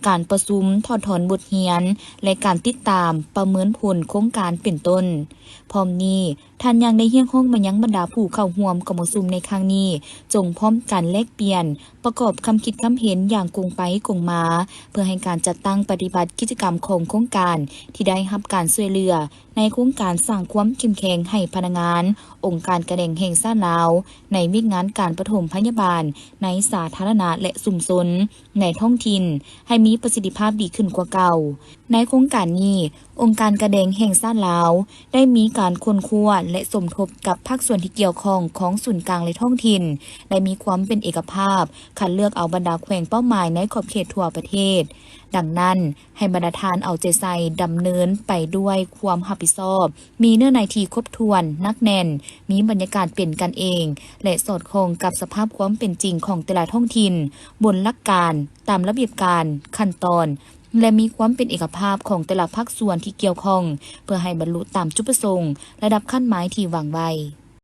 ການປະຊຸມຖອດຖອນບົດຮຽນ ແລະ ການຕິດຕາມປະເມີນຜົນໂຄງການ ເປັນຕົ້ນ. ພ້ອມນີ້, ທ່ານຍັງໄດ້ຮຽກຮ້ອງມາຍັງບັນດາຜູ້ເຂົ້າຮ່ວມກອງປະຊຸມໃນຄັ້ງນີ້ ຈົ່ງພ້ອມກັນແລກປ່ຽນ, ປະກອບຄຳຄິດຄຳເຫັນຢ່າງກົງໄປກົງມາ ເພື່ອໃຫ້ການຈັດຕັ້ງປະຕິບັດກິດຈະກຳຂອງໂຄງການທີ່ໄດ້ຮັບການຊ່ວຍເຫຼືອ ໃນໂຄງການສ້າງຄວາມເຂັ້ມແຂງໃຫ້ພະນັກງານອົງການກາແດງແຫ່ງຊາດລາວ ໃນວຽກງານການປະຖົມພະຍາບານໃນສາທາລະນະ ແລະ ຊຸມຊົນ ໃນທ້ອງຖິ່ນ ໃຫ້ມີປະສິດທິພາບດີຂຶ້ນກວ່າເກົ່າ. ໃນໂຄງການນີ້, ອົງການກາແດງແຫ່ງຊາດລາວ ໄດ້ມີການຄົ້ນຄວ້າ ແລະ ສົມທົບກັບພາກສ່ວນທີ່ກ່ຽວຂ້ອງຂອງສູນກາງ ແລະ ທ້ອງຖິ່ນ, ໄດ້ມີຄວາມເປັນເອກະພາບ ຄັດເລືອກເອົາບັນດາແຂວງເປົ້າໝາຍໃນຂອບເຂດທົ່ວປະເທດ. ດັ່ງນັ້ນ, ໃຫ້ບັນດາທ່ານເອົາໃຈໃສ່ດຳເນີນໄປດ້ວຍຄວາມຮັບຜິດຊອບ, ມີເນື້ອໃນທີ່ຄົບຖ້ວນ, ໜັກແໜ້ນ, ມີບັນຍາກາດເປັນກັນເອງ ແລະ ສອດຄ່ອງກັບສະພາບຄວາມເປັນຈິງຂອງແຕ່ລະທ້ອງຖິ່ນ, ບົນຫຼັກການ, ຕາມລະບຽບການ, ຂັ້ນຕອນ ແລະ ມີຄວາມເປັນເອກະພາບຂອງແຕ່ລະພາກສ່ວນທີ່ກ່ຽວຂ້ອງ ເພື່ອໃຫ້ບັນລຸຕາມຈຸດປະສົງ ລະດັບຂັ້ນໝາຍທີ່ວາງໄວ້.